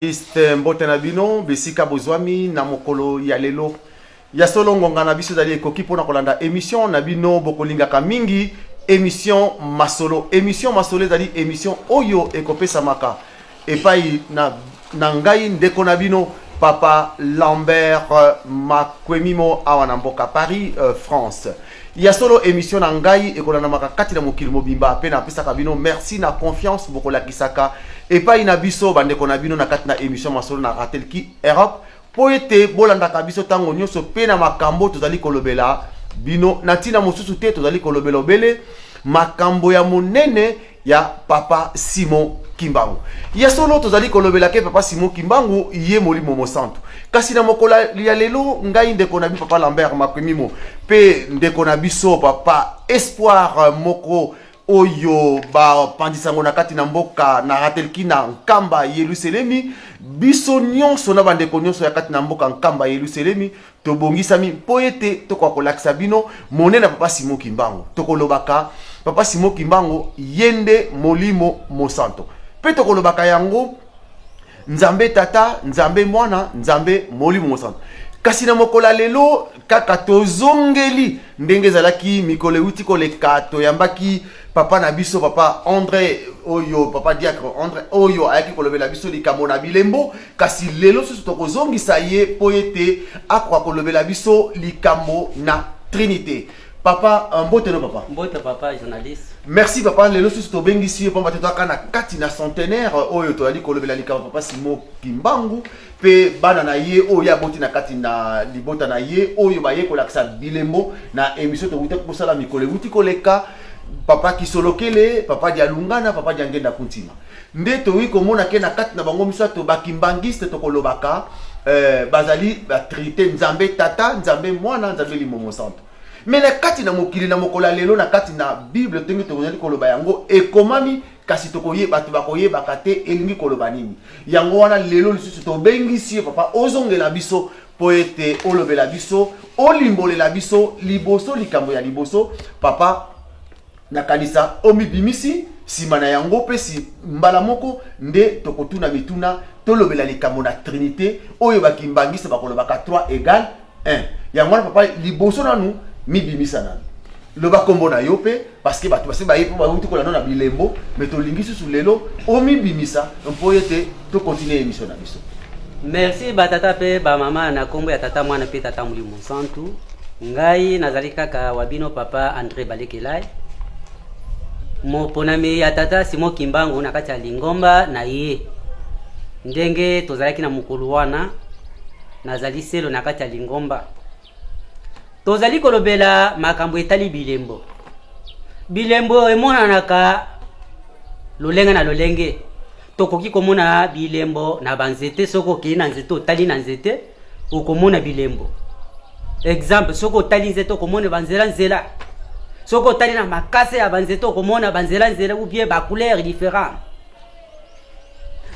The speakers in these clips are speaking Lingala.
Journaliste, mbote na bino bisika bozwami na mokolo ya lelo. Ya solo, ngonga na biso ezali ekoki mpona kolanda émission na bino bokolingaka mingi, émission Masolo. Émission Masolo ezali émission oyo ekopesamaka epai na ngai, ndeko na bino, Papa Lambert Makwemimo, awa na mboka Paris, France. Ya solo, émission na ngai ekolandamaka kati na mokili mobimba, mpe napesaka bino merci na confiance bokolakisaka epai na biso, bandeko na bino, na kati na émission Masolo na Ratelki Europe, mpo ete bolandaka biso ntango nyonso mpe na makambo tozali kolobela bino na ntina mosusu te. Tozali kolobela obele makambo ya monene ya Papa Simon Kimbangu. Ya solo, tozali kolobela ke Papa Simon Kimbangu ye Molimo Mosantu. Kasi na mokolo ya lelo, ngai, ndeko na biso Papa Lambert Makwemimo, mpe ndeko na biso Papa Espoir moko oyo bapandisango na kati na mboka na Ratelki na Nkamba Yelusalemi, biso nyonso na bandeko nyonso ya kati na mboka Nkamba Yelusalemi, tobongisami mpo ete tokoka kolakisa bino monene ya Papa Simon Kimbangu. Tokolobaka Papa Simon Kimbangu ye nde Molimo Mosanto, mpe tokolobaka yango Nzambe Tata, Nzambe Mwana, Nzambe Molimo Mosanto. Kasi na mokolo ya lelo kaka tozongeli ndenge ezalaki mikolo euti koleka. Toyambaki papa na biso, Papa André oyo, Papa Diacre André oyo ayaki kolobela biso likambo na bilembo. Kasi lelo susu tokozongisa ye mpo ete akoka kolobela biso likambo na Trinité. Papa, mbote no, papa. Mbote, papa journaliste. Merci, papa. Lelo susu tobengisi yo pamba te toaka na kati na centenaire oyo tozali kolobela likambo Papa Simon Kimbangu mpe bana na ye oyo aboti na kati na libota na ye, oyo baye kolakisa bilembo na émission towutaki kosala mikolo ewuti koleka, Papa Kisolokele, Papa Dialungana, Papa Diangenda Kuntima. Nde toyi komona ke na kati na bango misato, bakimbangiste tokolobaka bazali batrinité: Nzambe Tata, Nzambe Mwana, Nzambe Limo Mosantu. Me na kati na mokili na mokolo ya lelo, na kati na Bible, ndenge tokozali koloba yango ekomami, kasi tokoye bato bakoyebaka te elingi koloba nini. Yango wana lelo lisusu tobengisi yo, papa, ozongela biso mpo ete olobela biso, olimbolela biso liboso likambo ya liboso. Papa, nakanisa omibimisi nsima na yango, mpe si mbala moko nde tokotuna mituna, tolobela likambo na Trinité oyo bakimbangisa bakolobaka 3 égale 1. Yango wana, papa, liboso nanu mibimisa nanu, loba nkombo na yo, mpe parce que bato basi baye mpo bauti kolanda na bilembo, me tolingi susu lelo omibimisa mpo ete tokontinue émission na biso. Merci, batata mpe bamama. Na nkombo ya Tata, Mwana mpe Tata Molimo Santu, ngai nazali kaka wa bino, Papa André Balekelai, moponami ya Tata Simon Kimbangu na kati ya lingomba na ye. Ndenge tozalaki na mokolo wana, nazali selo na kati ya lingomba. Tozali kolobela makambo etali bilembo. Bilembo emonanaka lolenge na lolenge. Tokoki komona bilembo na banzete. Soki okei na nzete, otali na nzete, okomona bilembo. Exemple, soki otali nzete, okomona banzela nzela. Soki otali na makasa ya banzete, okomona banzela nzela ou bien bacouleur différent.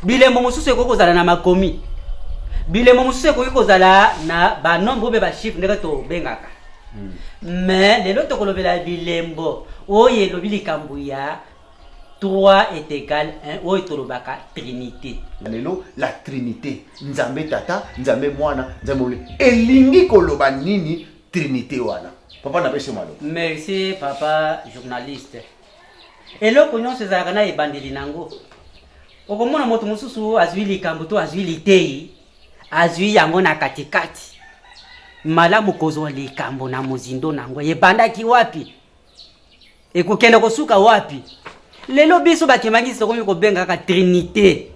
Bilembo mosusu ekoki kozala na makomi, bilembo mosusu ekoki kozala na banombre obe bachiffre, ndenge tobengaka. Mais lelo tokolobela bilembo oyo elobi likambo ya 3 est égal 1, oyo tolobaka Trinité. Lelo la Trinité, Nzambe Tata, Nzambe Mwana, Nzambe Molimo, elingi koloba nini Trinité wana? Papa, napesi yo maloba. Merci, papa journaliste. Eloko nyonso ezalaka na ebandeli nango. Okomona moto mosusu azwi likambo to azwi litei, azwi yango na katikati. Malamu kozwa likambo na mozindo nango: ebandaki wapi, ekokende kosuka wapi? Lelo biso bakimbangisi tokomi kobenga kaka Trinité,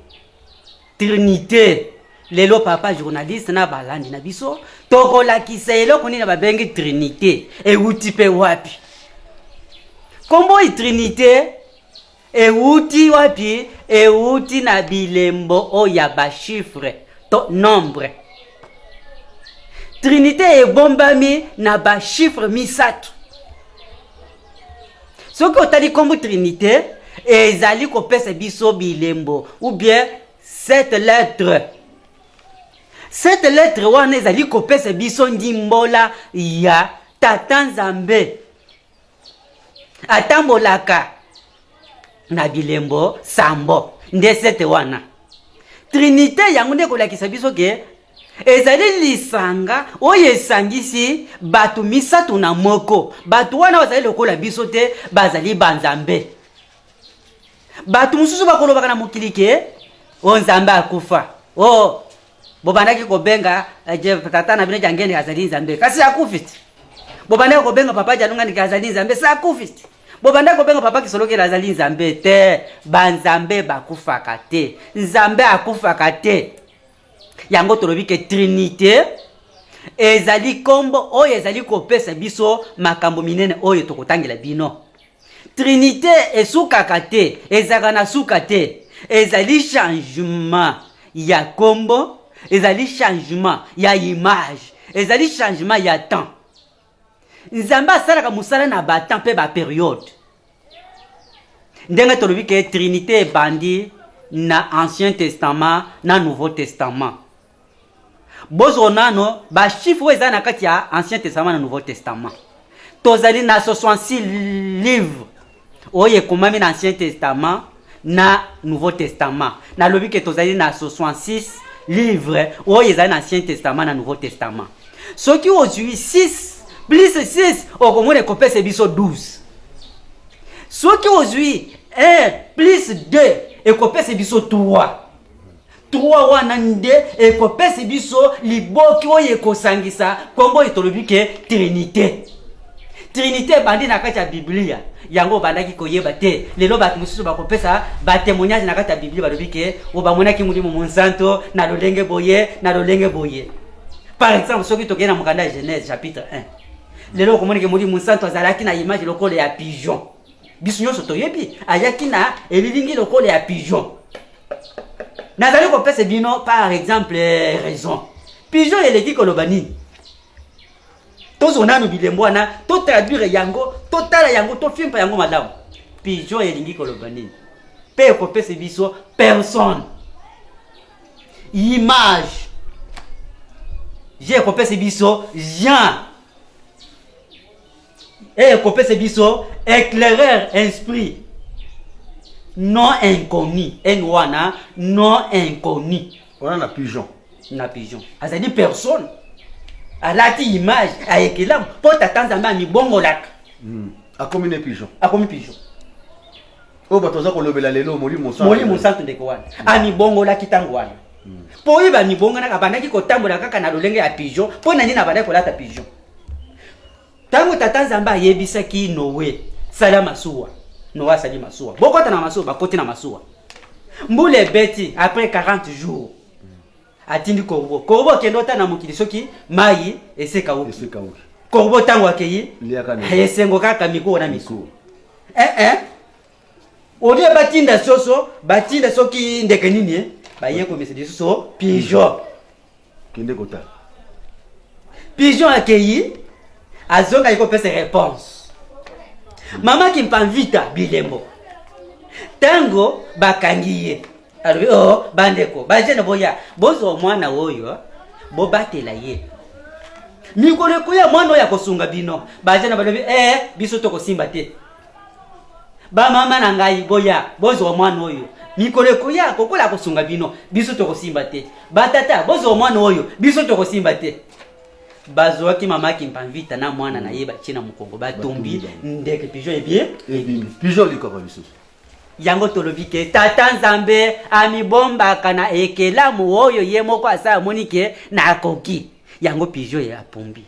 Trinité. Lelo, papa journaliste na balandi na biso, tokolakisa eloko nini babengi Trinité, ewuti mpe wapi. Kombo Trinité ewuti wapi? Ewuti na bilembo oyo ya bachiffre to nombre. Trinité ebombami na bachiffre misato. Soki otali nkombo Trinité, ezali kopesa biso bilembo ou bien sept lettres. Sept lettres wana ezali kopesa biso ndimbola ya Tata Nzambe atambolaka na bilembo sambo, nde sept wana. Trinite yango nde ekolakisa biso ke ezali lisanga oyo esangisi bato misato na moko. Bato wana bazali lokola biso te, bazali banzambe. Bato mosusu bakolobaka na mokili ke o Nzambe akufa, o bobandaki kobenga eh, tata na bino Jangende azali Nzambe kasi akufi te. Bobandaki kobenga papa Jalungani azali Nzambe si akufi te. Bobandaki kobenga papa Kisolokele azali Nzambe te. Banzambe bakufaka te, Nzambe akufaka te. Yango tolobi ke Trinite ezali nkombo oyo ezali kopesa biso makambo minene oyo tokotangela bino. Trinite esukaka te, ezalaka na suka te. Ezali changement ya nkombo, ezali changement ya image, ezali changement ya temps. Nzambe asalaka mosala na ba temps mpe ba periode. Ndenge tolobi ke Trinite ebandi na Ancien Testament na Nouveau Testament. Bozwa nano ba chiffres oyo eza na kati ya Ancien Testament na Nouveau Testament. Tozali na 66 livres oyo ekomami na Ancien Testament na Nouveau Testament. Nalobi ke tozali na 66 livres oyo ezali na Ancien Testament na Nouveau Testament. Soki ozwi 6 plus 6 okomona ekopesa biso 12. Soki ozwi 1 plus 2 ekopesa biso 3. 3 wana nde ekopesa biso liboki oyo ekosangisa nkombo oyo tolobi ke Trinite. Trinite ebandi na kati ya Biblia, yango obandaki koyeba te. Lelo bato mosusu bakopesa batémoignage na kati ya Biblia, balobi ke oyo bamonaki Molimo Monsanto na lolenge boye na lolenge boye. Par exemple, soki tokei na mokanda ya Genèse chapitre 1, lelo okomona ke Molimo Monsanto azalaki na image lokola ya pigeon. Biso nyonso toyebi ayaki na elilingi lokola ya pigeon. Nazali kopesa bino par exemple raison. Pigeon eleki koloba nini? Tozwa nanu bilembo wana, totraduire yango, totala yango, tofimpa yango malamu. Pigeon elingi koloba nini? Mpe ekopesa biso personne, image. Je ekopesa biso Jean. E ekopesa biso éclaireur, esprit non inconnu. N wana non inconnu. Wana na pigeon. Na pigeon azali personne, alati image ayekelamu mpo tata Nzambe amibongolaka. Akomi ne pigeon. Akomi pigeon. Oyo bato baza kolobela lelo Molimo Mosantu. Molimo Mosantu ndeko wana amibongolaki ntango wana. Mpo oyo bamibonganaka, abandaki kotambola kaka na lolenge ya pigeon. Mpo na nini abandaki kolata pigeon? Ntango tata Nzambe ayebisaki Noe, sala masuwa, Noe asali masuwa. Bokota na masuwa, bakoti na masuwa. Mbula ebeti après 40 jours. Atindi corbeau. Corbeau akende ota na mokili soki mai esekauki. Esekauki. Corbeau ntango akei, Liaka na esengo kaka mikuwa na mikuwa. Eh eh. Olie batinda soso, batinda soki ndeke nini, eh? Baye komisa lisusu pigeon. Kende kotala. Pigeon akei, azongaki kopesa réponse. Mama Kimpamvita bilembo. Tango bakangi ye, alobi oh bandeko, bajene boya, bozwa mwana oyo, bobatela ye. Mikolo ekoya mwana oyo akosunga bino. Bajene balobi eh biso tokosimba te. Bamama na ngai boya, bozwa mwana oyo. Mikolo ekoya kokola akosunga bino, biso tokosimba te. Batata bozwa mwana oyo, biso tokosimba te. Bazwaki mama Kimpamvita na mwana na ye batie na mokongo, batumbi ndeke pigeon ebie ebimi. Pigeon likoko lisusu. Yango tolobi ke tata Nzambe amibombaka na ekelamu oyo ye moko asa amoni ke nakoki. Yango pigeon ye apumbi.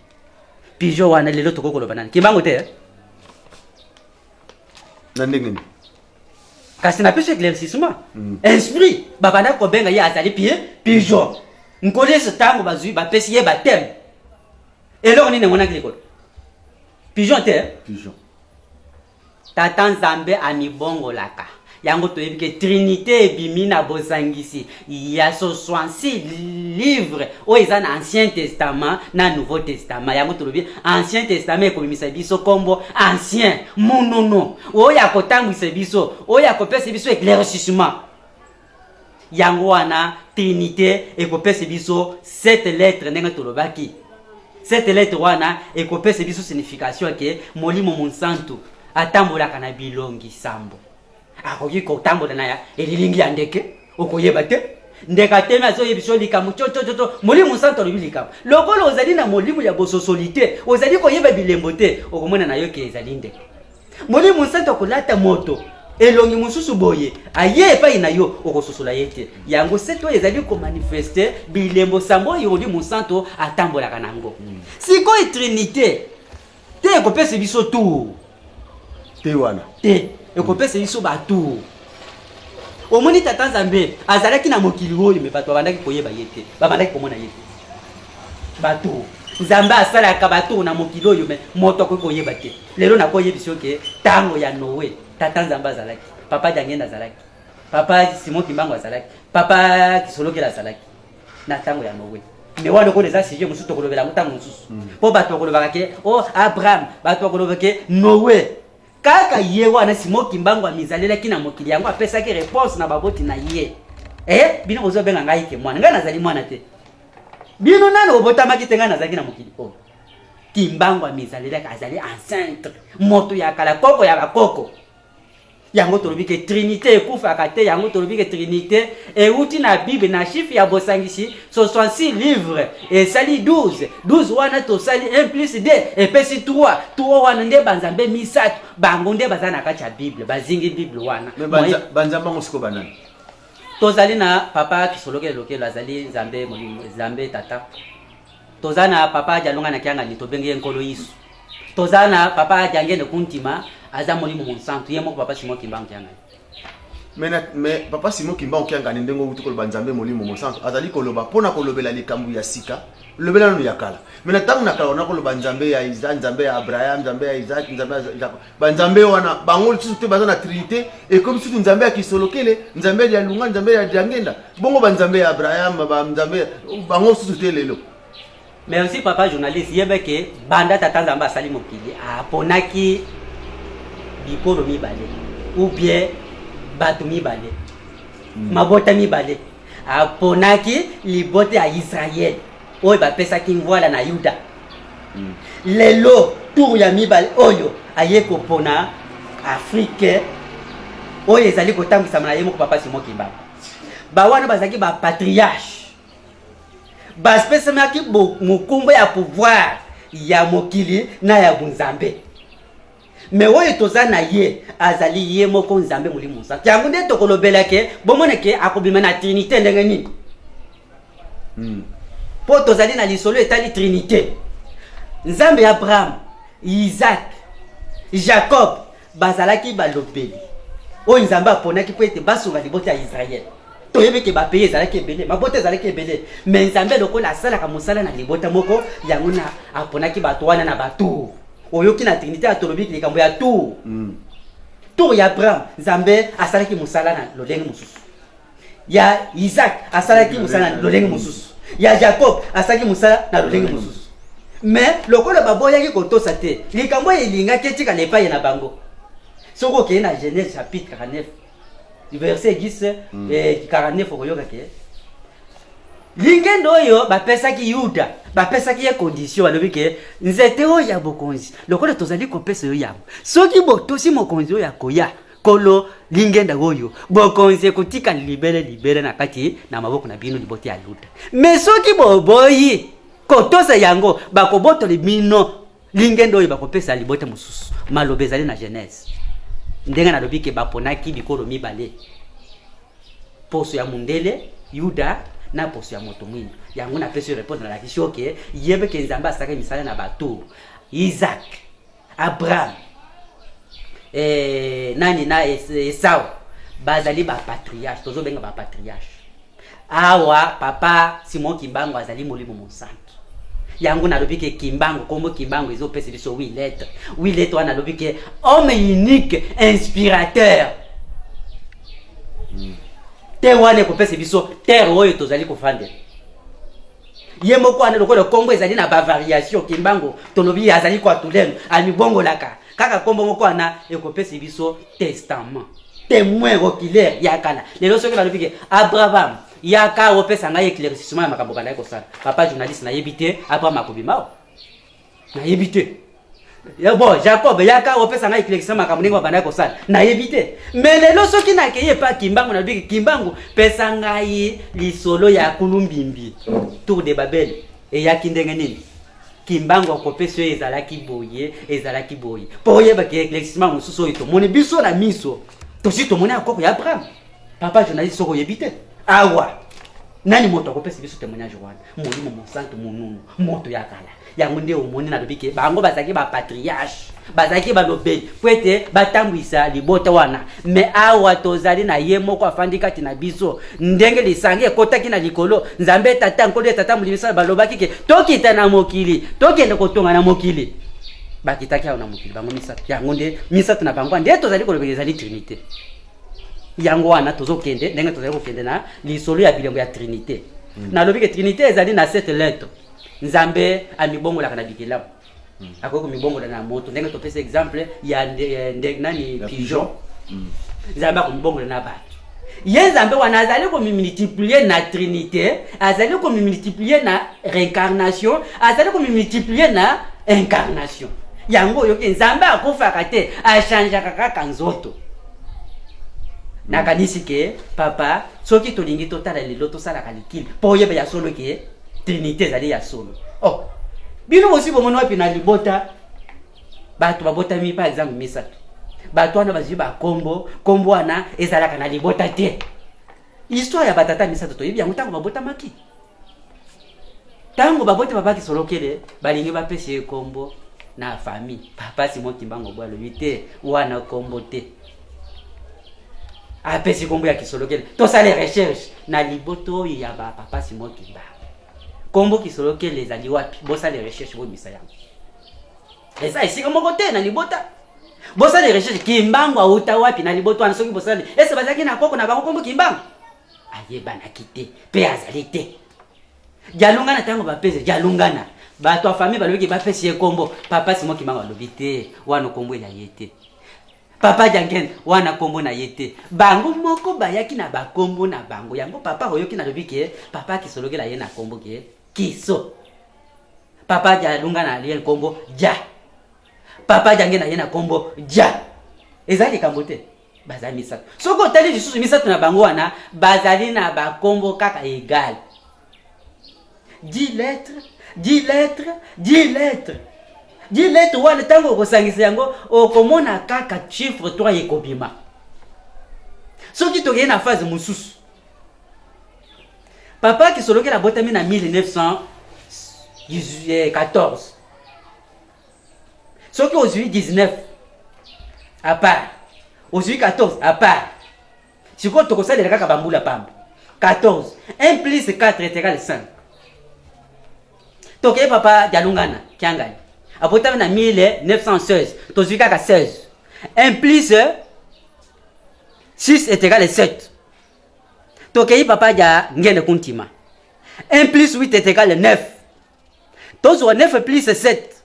Pigeon wana lelo tokoki koloba nani? Kimbangu te, eh? Na ndenge nini? Kasi napesi éclaircissement. Esprit babanda kobenga ye azali pie pigeon. Nkolo Yesu ntango bazwi bapesi ye baptême, eloko nini emonaki likolo? Pigeon te, eh? Pigeon. Tata Nzambe amibongolaka. Yango toyebi ke Trinite ebimi na bosangisi ya 66 livre oyo eza na Ancien Testament na Nouveau Testament. Yango tolobi Ancien Testament ekobimisa biso kombo ancien, mununu oyo akotambwisa biso, oyo akopesa biso éclaircissement. Yango wana Trinite ekopesa biso 7 lettres ndenge tolobaki. 7 lettres wana ekopesa biso signification ke Molimo Monsantu atambolaka na bilongi sambo. Akoki kotambola na elilingi ya ndeke, okoyeba te. Ndeke atemi azoyebisa yo likambo cocococo, Molimo Mosantu alobi likambo. Lokola ozali na molimo ya bososoli te, ozali koyeba bilembo te, okomona na yo ke ezali ndeke. Molimo Mosantu akolata moto elongi mosusu boye, aye epai na yo, okososola ye te. Yango sete oyo ezali komanifeste bilembo sambo oyo Molimo Mosantu atambolaka na yango. Sikoyo Trinite te ekopesa biso tour te wana te ekopesa biso batour. Omoni Tata Nzambe azalaki na mokili oyo, me bato babandaki koyeba ye te, babandaki komona ye te. Batour Nzambe asalaka batour na mokili oyo, me moto akoki koyeba te. Lelo nakoyebisa yo ke ntango ya Noe, Tata Nzambe azalaki, Papa Diangenda azalaki, Papa Simon Kimbangu azalaki, Papa Kisolokela azalaki na ntango ya Noe. Me wana lokola eza sujet mosusu, tokolobela yango ntango mosusu, mpo bato bakolobaka ke o oh, Abraham, bato bakolobaka ke Noe. Kaka ye wana Simon Kimbangu amizalelaki na mokili yango, apesaki réponse na baboti na ye. Bino bozobenga ngai ke mwana, ngai nazali mwana te. Bino nano bobotamaki te, ngai nazalaki na mokili oyo. Kimbangu amizalelaki, azali ancêtre, moto ya kala, koko ya bakoko. Yango tolobi ke Trinité ekufaka te. Yango tolobi ke Trinité euti na Bible, na chiffre ya bosangisi 66 livre esali 12. 12 wana tosali 1 plus 2 epesi 3. 3 wana nde banzambe misato, bango nde baza na kati ya Bible, bazingi Bible wana. Me banzambe yango sikoyo banani? Tozali na Papa Kisolokele Lokelo, azali Nzambe Molimo, Nzambe Tata. Toza na Papa Dialunga na Kiangani, tobengi ye Nkolo Yesu. Toza na Papa Diangende Kuntima, aza Molimo Monsantu, ye moko Papa Simon Kimbangu Kiangani. Mais Papa Simon Kimbangu Kiangani, ndenge outi koloba Nzambe Molimo Mosantu, azali koloba mpona kolobela likambo ya sika, lobela nanu ya kala. Me na ntango na kala wana koloba Nzambe ya Isaac, Nzambe ya Abraham, Nzambe ya Isaac, Nzambe ya Jacob, banzambe wana bango lisusu te baza na Trinité, ekomi susu Nzambe ya Kisolokele, Nzambe ya Dialunga, Nzambe ya Diangenda. Bongo banzambe ya Abraham, banzambe bango susu te lelo. Merci papa journaliste. Yebe ke banda Tata Nzambe asali mokili, aponaki bikolo mibale ou bien bato mibale, mabota mibale. Aponaki libota ya Israel oyo bapesaki ngwala na Yuda. Lelo tour ya mibale oyo aye kopona Afrique oyo ezali kotambwisama na ye moko Papa Simon Kimbangu. Bawana bazalaki bapatriarche, bapesamaki mokumba ya pouvoir ya mokili na ya bunzambe. Me oyo toza na ye azali ye moko Nzambe Molimo Mosantu. Yango nde tokolobela ke bomona ke akobima na Trinité ndenge nini, mpo tozali na lisolo etali Trinité. Nzambe ya Abraham, Isaac, Jacob bazalaki balobeli oyo Nzambe aponaki mpo ete basunga libota ya Israel. Toyebi ke bapays ezalaki ebele, mabota ezalaki ebele, me Nzambe lokola asalaka mosala na libota moko, yango na aponaki bato wana na batour. Oyoki na Trinité ya tolobi likambo ya tour. Tour ya Abraham, Nzambe asalaki mosala na lolenge mosusu. Ya Isaac asalaki mosala na lolenge mosusu. Ya Jacob asalaki mosala na lolenge mosusu. Me lokola baboyaki kotosa te, likambo oyo elingaki etikala epai na bango. Soki okei na Genèse chapitre 49 verset 10, 49, okoyoka ke lingendo oyo bapesaki Yuda, bapesaki ye condition. Balobi ke nzete oyo ya bokonzi, lokola tozali kopesa yo yango, soki botosi mokonzi oyo akoya kolo lingenda oyo, bokonzi ekotika libele libele na kati na maboko na bino, libota ya Yuda. Me soki boboyi kotosa yango, bakobotola bino lingenda oyo, bakopesa libota mosusu. Maloba ezali na Genèse. Ndenge nalobi ke baponaki bikolo mibale, poso ya mundele Yuda na poso ya moto mwindo. Yango napesi yo réponse, nalakisi yo ke yebe ke Nzambe asalaki misala na batour Isaac, Abraham, nani na Esau, bazali bapatriarche, tozobenga bapatriarche. Awa Papa Simon Kimbangu azali Molimo Mosantu. Yango nalobi ke Kimbangu, kombo Kimbangu ezopesa biso 8 lettres. 8 lettres wana nalobi ke homme unique inspirateur te wana ekopesa biso terre oyo tozali kofandela. Ye moko wana, lokola kombo ezali na bavariation, Kimbangu tolobi azali kwatulenu, amibongolaka kaka kombo moko wana, ekopesa biso testament, témoin oculaire ya kala. Lelo soki balobi ke Abraham yaka opesa ngai éclaircissement ya makambo bandaki kosala, papa journaliste, nayebi te Abraham akobima o, nayebi te. Ya bon, Jacob yaka opesa ngai éclaircissement makambo ndenge babandaki kosala. Nayebi te. Mais lelo soki nakei epa Kimbangu nalobi Kimbangu pesa ngai lisolo ya Kulumbimbi. Tour de Babel eyaki ndenge nini? Kimbangu akopesa yo ezalaki boye, ezalaki boye. Mpo oyeba ke éclaircissement mosusu oyo tomoni biso na miso, tosi tomoni akoko ya Abraham. Papa journaliste soki oyebi te, awa nani moto akopesa biso témoignage wana? Molimo Mosantu monunu, moto ya kala. Yango nde omoni nalobi ke bango bazalaki ba patriarche, bazalaki balobeli mpo ete batambwisa libota wana. Me awa tozali na ye moko afandi kati na biso. Ndenge lisanga ekotaki na likolo, Nzambe Tata, Nkolo ye Tata Molimo Santu balobaki ke tokita na mokili, tokende kotonga na mokili. Bakitaki awa na mokili bango misato. Yango nde misato na bango nde tozali kolobela ezali Trinite. Yango wana tozokende ndenge tozali kokende na lisolo ya bilembo ya Trinite. Nalobi ke Trinite ezali na 7 lettres. Nzambe amibongolaka na bikelamu. Akoki komibongola na moto ndenge topesa exemple ya nde, nani Ya pigeon. pigeon. Nzambe akomibongola na bato. Ye Nzambe wana azali komimultiplier na Trinite, azali komimultiplier na réincarnation, azali komimultiplier na incarnation. Yango oyoki Nzambe akufaka te, achangeaka kaka nzoto. Nakanisi ke papa, soki tolingi totala lelo tosalaka likili mpo oyeba ya solo ke Trinite ezali ya solo. Oh, bino bosi bomoni wapi na libota bato babotami par exemple misato, bato wana bazwi bakombo, kombo wana ezalaka na libota te. Histoire ya batata misato toyebi yango ntango babotamaki. Ntango baboti babaki solokele, balingi bapesa ye kombo na famille. Papa Simon Kimbangu Obo alobi te, wana kombo te. Apesi kombo ya Kisolokele. Tosala recherche na libota oyo ya ba papa Simon Kimbangu. Kombo Kisolokele ezali wapi? Bosala recherche bobimisa yango. Eza esika moko te na libota. Bosala recherche Kimbangu auta wapi na libota wana soki bosali. Ese bazalaki na koko na bango kombo Kimbangu? Ayebanaki te pe azali te. Dialungana ntango bapesi Dialungana, bato ya famille balobiki bapesi ye kombo. Papa Simon Kimbangu alobi te, wana kombo ya ye te. Papa Diangienda wana kombo na ye te. Bango moko bayaki na bakombo na bango. Yango papa oyoki nalobi ke papa Kisolokela ye na kombo ke Kiso. Papa Dialungana ye kombo Dia. Papa Diangienda ye na kombo Dia. Ezali likambo te. Bazali misato. Soki otali lisusu misato na bango wana, bazali na bakombo kaka egal. 10 lettres, 10 lettres, 10 lettres. 10 lettres wana ntango okosangisa yango, okomona kaka chiffre 3 ekobima. Soki tokei na phase mosusu, papa Kisolokele abotami na 1914. Soki ozwi 19 à part, ozwi 14 à part, sikoyo tokosalela kaka bambula pamba. 14, 1 plus 4 est égal à 5. Tokei papa Dialungana Kiangani abotami na 1916, tozwi kaka 16. 1 plus 6 est égal à 7. Tokei papa dia Ngene Kuntima, 1 plus 8 est égal à 9. Tozwa 9 plus 7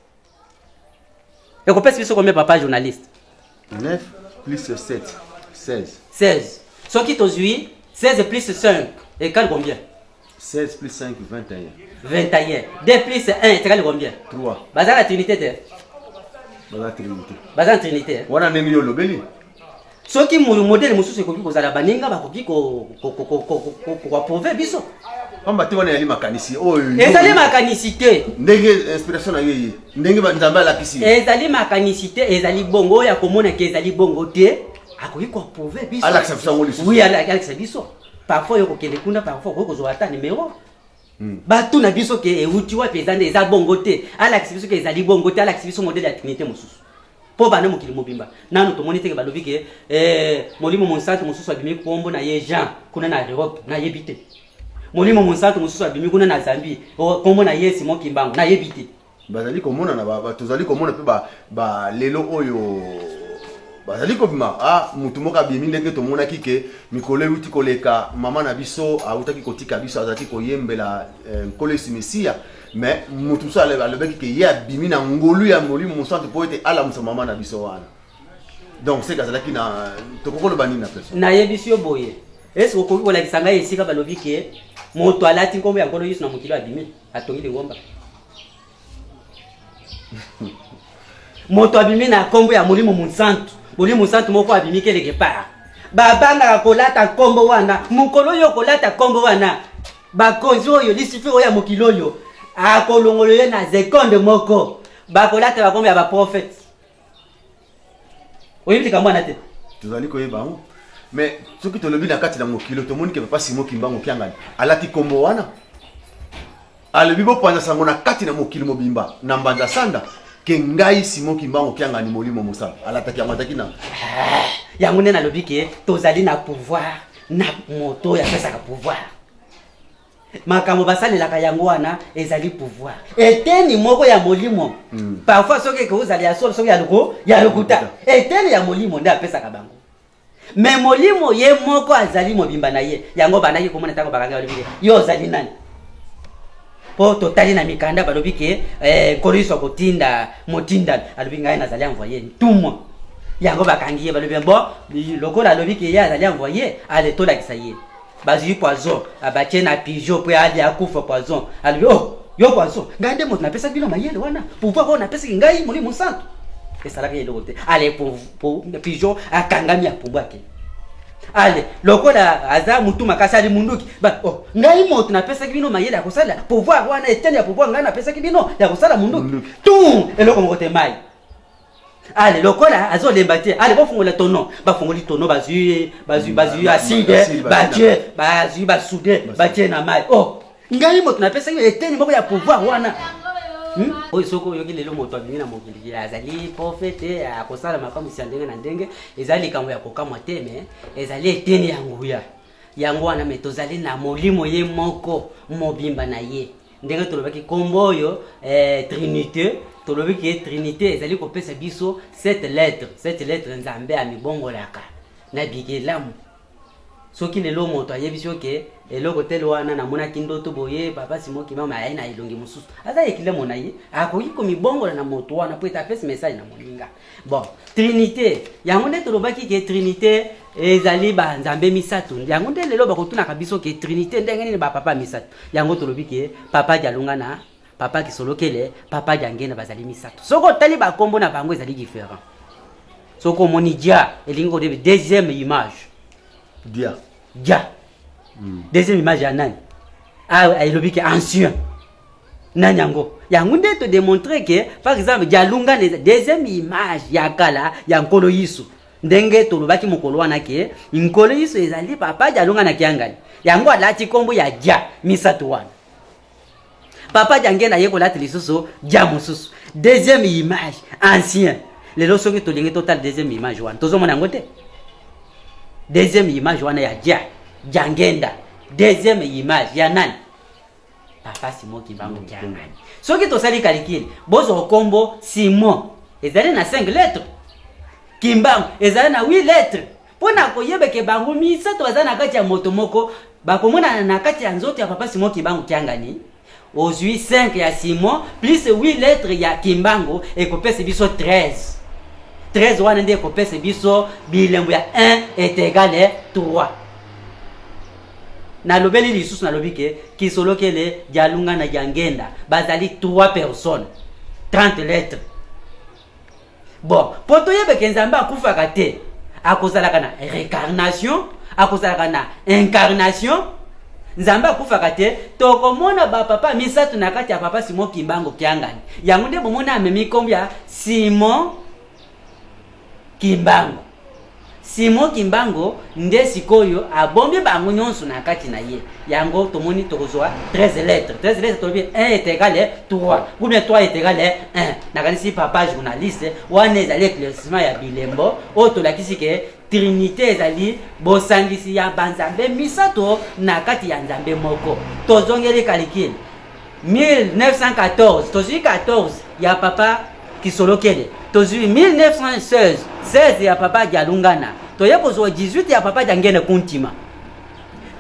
ekopesa biso combien papa journaliste? 9 plus 7, 16. 16. Soki tozwi 16 plus 5 égale combien? 16 plus 5, 21. 21. 2 plus 1 est égal combien? 3. Baza na Trinité te? Baza Trinité. Baza na Trinité. Wana ndenge yo olobeli. Soki modèle mosusu ekoki kozala baninga bakoki ko approuver biso. Pamba te wana ezali makanisi oyo. Ezali makanisi te. Ndenge inspiration na yo ye, ndenge Nzambe alakisi ye. Ezali makanisi te, ezali bongo oyo akomona ke ezali bongo te, akoki ko approuver biso. Alakisa biso yango lisusu. Oui, alakisa biso. Parfois yo kokende kuna, parfois okoki kozwa ata numéro. Batuna biso ke euti wapi, eza nde eza bongo te. Alakisa biso ke ezali bongo te, alakisa biso modèle ya Trinité mosusu. Po bana mokili mobimba nanu tomoni teke balobi ke molimo monsantu mosusu abimi kombo na ye Jean kuna na Europe, nayebi te. Molimo monsantu mosusu abimi kuna na Zambie, kombo na ye Simon Kimbangu, nayebi te. Bazali komona na ba, ba, tozali komona pe ba, ba lelo oyo bazali kobima. Ah, mutu moko abimi ndenge tomonaki ke mikolo euti koleka, mama na biso awutaki kotika biso, azalaki koyembela Nkolo Yesu Mesiya. Mais mutu mosusu alobaki ke ye abimi na ngolu ya molimo mosantu po ete alamusa mama na biso wana. Donc c'est azalaki na tokoki koloba nini na personne? Nayebisi yo boye, est-ce okoki kolakisa ngai esika balobi ke moto alati nkombo ya Nkolo Yesu na mokili abimi atongi lingomba? Moto abimi na nkombo ya Molimo Mosantu, Molimo Mosantu moko abimi quelque part. Babangaka kolata nkombo wana. Mokolo oyo okolata nkombo wana, bakonzi oyo, Lucifer oyo ya mokili oyo, akolongola ye na seconde moko. Bakolata bakombo ya baprofete. Oyebi likambo wana te? Tozali koyeba yango. Mais soki tolobi na kati na mokili, tomoni ke papa Simon Kimbangu Kiangani alati nkombo wana. Alobi bopanza sango na kati na mokili mobimba na mbanza sanda ke ngai Simon Kimbangu Kiangani molimo mosala. Alataki yango, ataki na yango nde nalobi ke tozali na pouvoir na moto oyo apesaka pouvoir. Makambo basalelaka yango wana ezali pouvoir, eteni moko ya molimo. Parfois soki ekozala ya solo, soki ya loko ya lokuta, eteni ya molimo nde apesaka bango. Me molimo ye moko azali mobimba na ye. Yango bandaki komona ntango bakangi, balobi ke yo ozali nani? Mpo totali na mikanda, balobi ke Nkolo Yesu akotinda motindami, alobi ngai nazali envoyé, ntumwa. Yango bakangi ye, balobi bon, lokola alobi ke ye azali envoyé, ale tolakisa ye. Bazwi poison, batie na pigeon mpo ali akufa poison. Alobi oh, yo poison, ngai nde moto napesaki bino mayele wana, pouvoir oyo napesaki ngai Molimo Santu esalaki eloko te. Ale pigeon akangami, apumbwaki. Ale lokola aza mutu makasi, ali munduki ba, oh, ngai moto napesaki bino mayele ya kosala pouvoir wana, eteni ya pouvoir ngai napesaki bino ya kosala munduki tu, eloko moko te mai. Ale lokola azolemba te, ale bofungola tono, bafungoli tono, bazwi bazwi bazwi acide, batie, bazwi basude, batie na mai. Oh, ngai moto napesaki eteni moko ya pouvoir wana. Oyo soki oyoki lelo moto abimi na mokili azali prophète, akosala makambo ya ndenge na ndenge, ezali likambo ya kokamwa te. Me ezali eteni ya nguya yango wana. Me tozali na molimo ye moko mobimba na ye. Ndenge tolobaki nkombo oyo trinité, tolobi ke trinité ezali kopesa biso sept lettres. Sept lettres, Nzambe amibongolaka na bikelamu. Soki lelo moto ayebisi yo ke eloko tele wana namonaki ndoto boye, papa Simon Kimbangu ayai na elongi mosusu, aza ekilemo na ye, akoki komibongola na moto wana po ete apesi message na moninga. Bon, trinité yango nde tolobaki ke trinité ezali banzambe misato. Yango nde lelo bakotunaka biso ke trinité ndenge nini, bapapa misato? Yango tolobi ke papa Dialunga na papa Kisolokele, papa Diangenda bazali misato. Soki otali bakombo na bango ezali différent. Soki omoni dia, elingi kodebi deuxième image. Dia. Dia, deuxième image ya nani? Ah, elobi ke ancien nani yango. Yango nde todémontre ke par exemple Dialunga na deuxième image ya kala ya Nkolo Yesu. Ndenge tolobaki mokolo wana ke Nkolo Yesu ezali papa Dialunga na Kiangani, yango alati nkombo ya dia misato wana. Papa Diangenda ye kolata lisusu dia mosusu, deuxième image ancien. Lelo soki tolingi totala deuxième image wana, tozomona yango te. Deuxième image wana ya dia Diangenda, deuxième image ya nani? Papa Simon Kimbangu Kiangani. Soki tosali calcul, bozwa nkombo Simon ezali na 5 lettres, Kimbangu ezali na 8 lettres. Mpo na koyebeke bango misato baza na kati ya moto moko, bakomonana na kati ya nzoto ya papa Simon Kimbangu Kiangani. Ozwi 5 ya Simon plus 8 lettres ya Kimbangu, ekopesa biso 13. 13 wana nde ekopesa biso bilembo ya 1 est égal 3. Nalobeli lisusu, nalobi ke Kisolokele, Dialunga na Diangenda bazali 3 personnes, 30 lettres. Bon, mpo toyebeke Nzambe akufaka te, akozalaka na récarnation, akozalaka na incarnation. Nzambe akufaka te. Tokomona bapapa misato na kati ya papa Simon Kimbangu Kiangani. Yango nde bomoni amemi nkombo ya Simon Kimbangu. Simon Kimbangu nde sikoyo abombi bango nyonso na kati na ye. Yango tomoni tokozwa 13 lettres. 13 lettres, tolobi 1 est égal 3 ou bien 3 est égal 1. Nakanisi papa journaliste, wana ezali éclaircissement ya bilembo oyo tolakisi ke trinité ezali bosangisi ya banzambe misato na kati ya Nzambe moko. Tozongeli calcul, 1914 tozwi 14 ya papa Kisolokele, tozwi 1916 16 ya papa Dialungana, toye kozwa 18 ya papa Diangene Kuntima.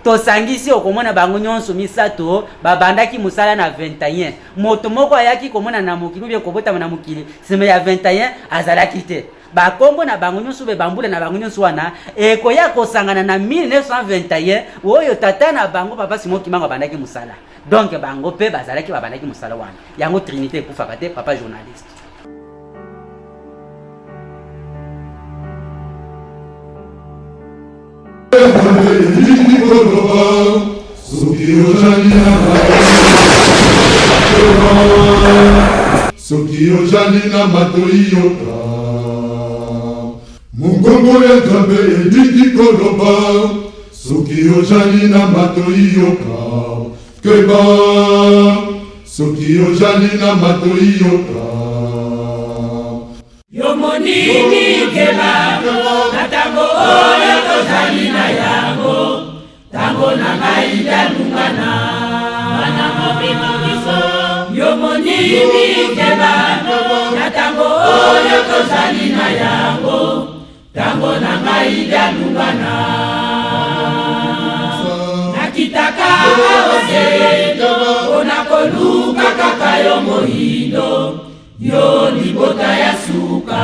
Tosangisi, okomona bango nyonso misato babandaki mosala na 21. Moto moko ayaki komona na mokili ubie kobotama na mokili nsima ya 21 azalaki te. Bakombo na bango nyonso mpe bambula na bango nyonso wana ekoya kosangana na 1921 oyo tata na bango papa Simon Kimbangu abandaki mosala. Donc bango mpe bazalaki, babandaki mosala wana. Yango trinité ekufaka te, papa journaliste. Soki ozali na matoi yoka mongongo ya Nzambe elingi koloba. Soki ozali na matoi yoka keba. Soki ozali na matoi yoka. Yo monini keba na tango oyo tozali na yango, tango na ngai jalungana. Yo monini keba na tango oyo tozali na yango, tango na ngai jalungana. Nakitaka ose mpona koluka kaka yo moyindo, yo libota ya suka.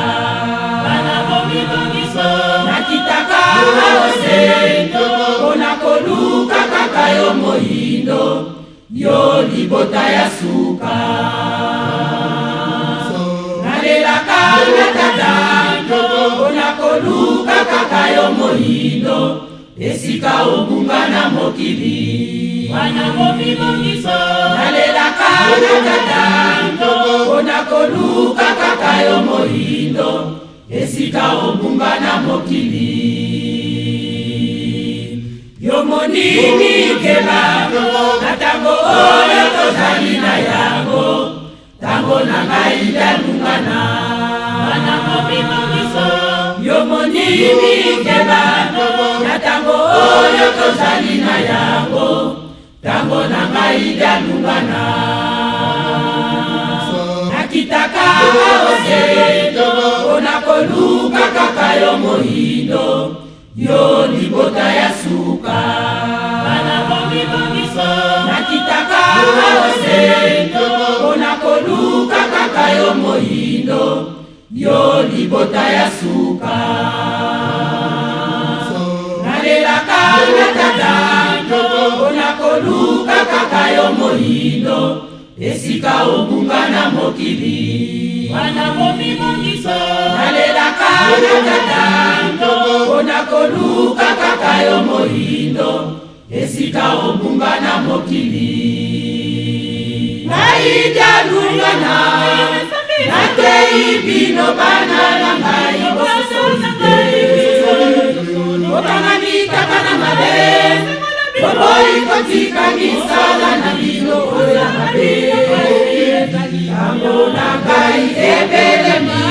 Nakitaka ose mpona koluka kaka yo moyindo, yo libota ya suka. Nalelaka na tata mpona koluka kaka yo moyindo, esika obunga na mokili. Nalelaka na tata mpona koluka kaka yo moyindo, esika obunga na mokili. Yo monini keba na tango oyo tozali na yango, tango na ngai jalungana. Yo monini keba na tango oyo tozali na yango, tango na ngai jalungana. Nakitaka ose mpona koluka kaka yo moyindo, yo libota ya suka. Nakitaka ose mpona koluka kaka yo moyindo, yo libota ya suka. Nalelaka na tata mpona koluka kaka yo moyindo, esika obunga na mokili. Nalelaka na tata mpona koluka kaka yo moyindo, esika obunga na mokili. Ngai jalungana nakei bino bana na ngai bososoli te, bokangami kaka na mabe, boboyi kotika misala na bino oyo ya mabe. Tango na ngai ebelemi,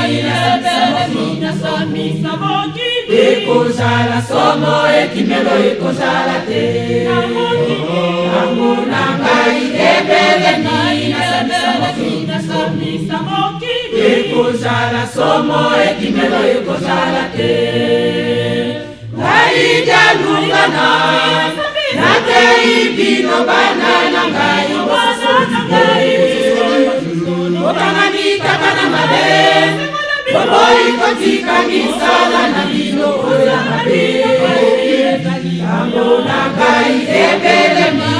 ekozala somo, ekimelo ekozala te. Tango na ngai ebelemi, ekozala somo, ekimelo ekozala te. Ngai jalungana nakei bino bana na ngai bososoli te, bokangami kaka na mabe, boboyi kotika misala na bino oyo ya mabe. Tango na ngai ebelemi,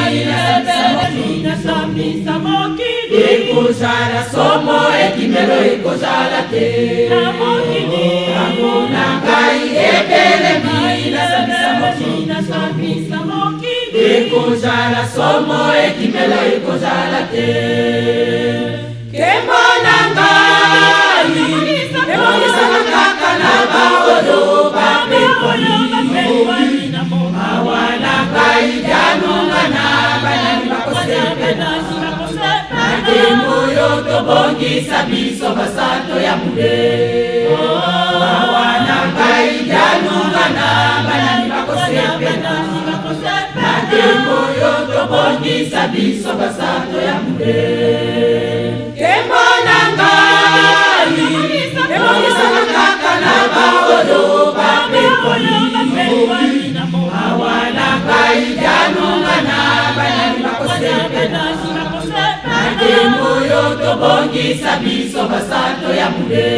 ekozala somo, ekimelo ekozala te. Tango na ngai ebelemi, ekozala somo, ekimelo ekozala te. Kembo na ngai ebongisaka kaka na baoyo bapekoli. Mawa na ngai jalungana, banani bakosepela na nkembo oyo tobongisa biso basanto ya mule. Mawa na ngai jalungana, banani bakosepela na nkembo oyo tobongisa biso basanto ya mule. Kembo na ngai ebongisaka kaka na baoyo bapekoli. Mawa na ngai jalungana, banani bakosepela na nkembo oyo tobongisa biso basanto ya mule.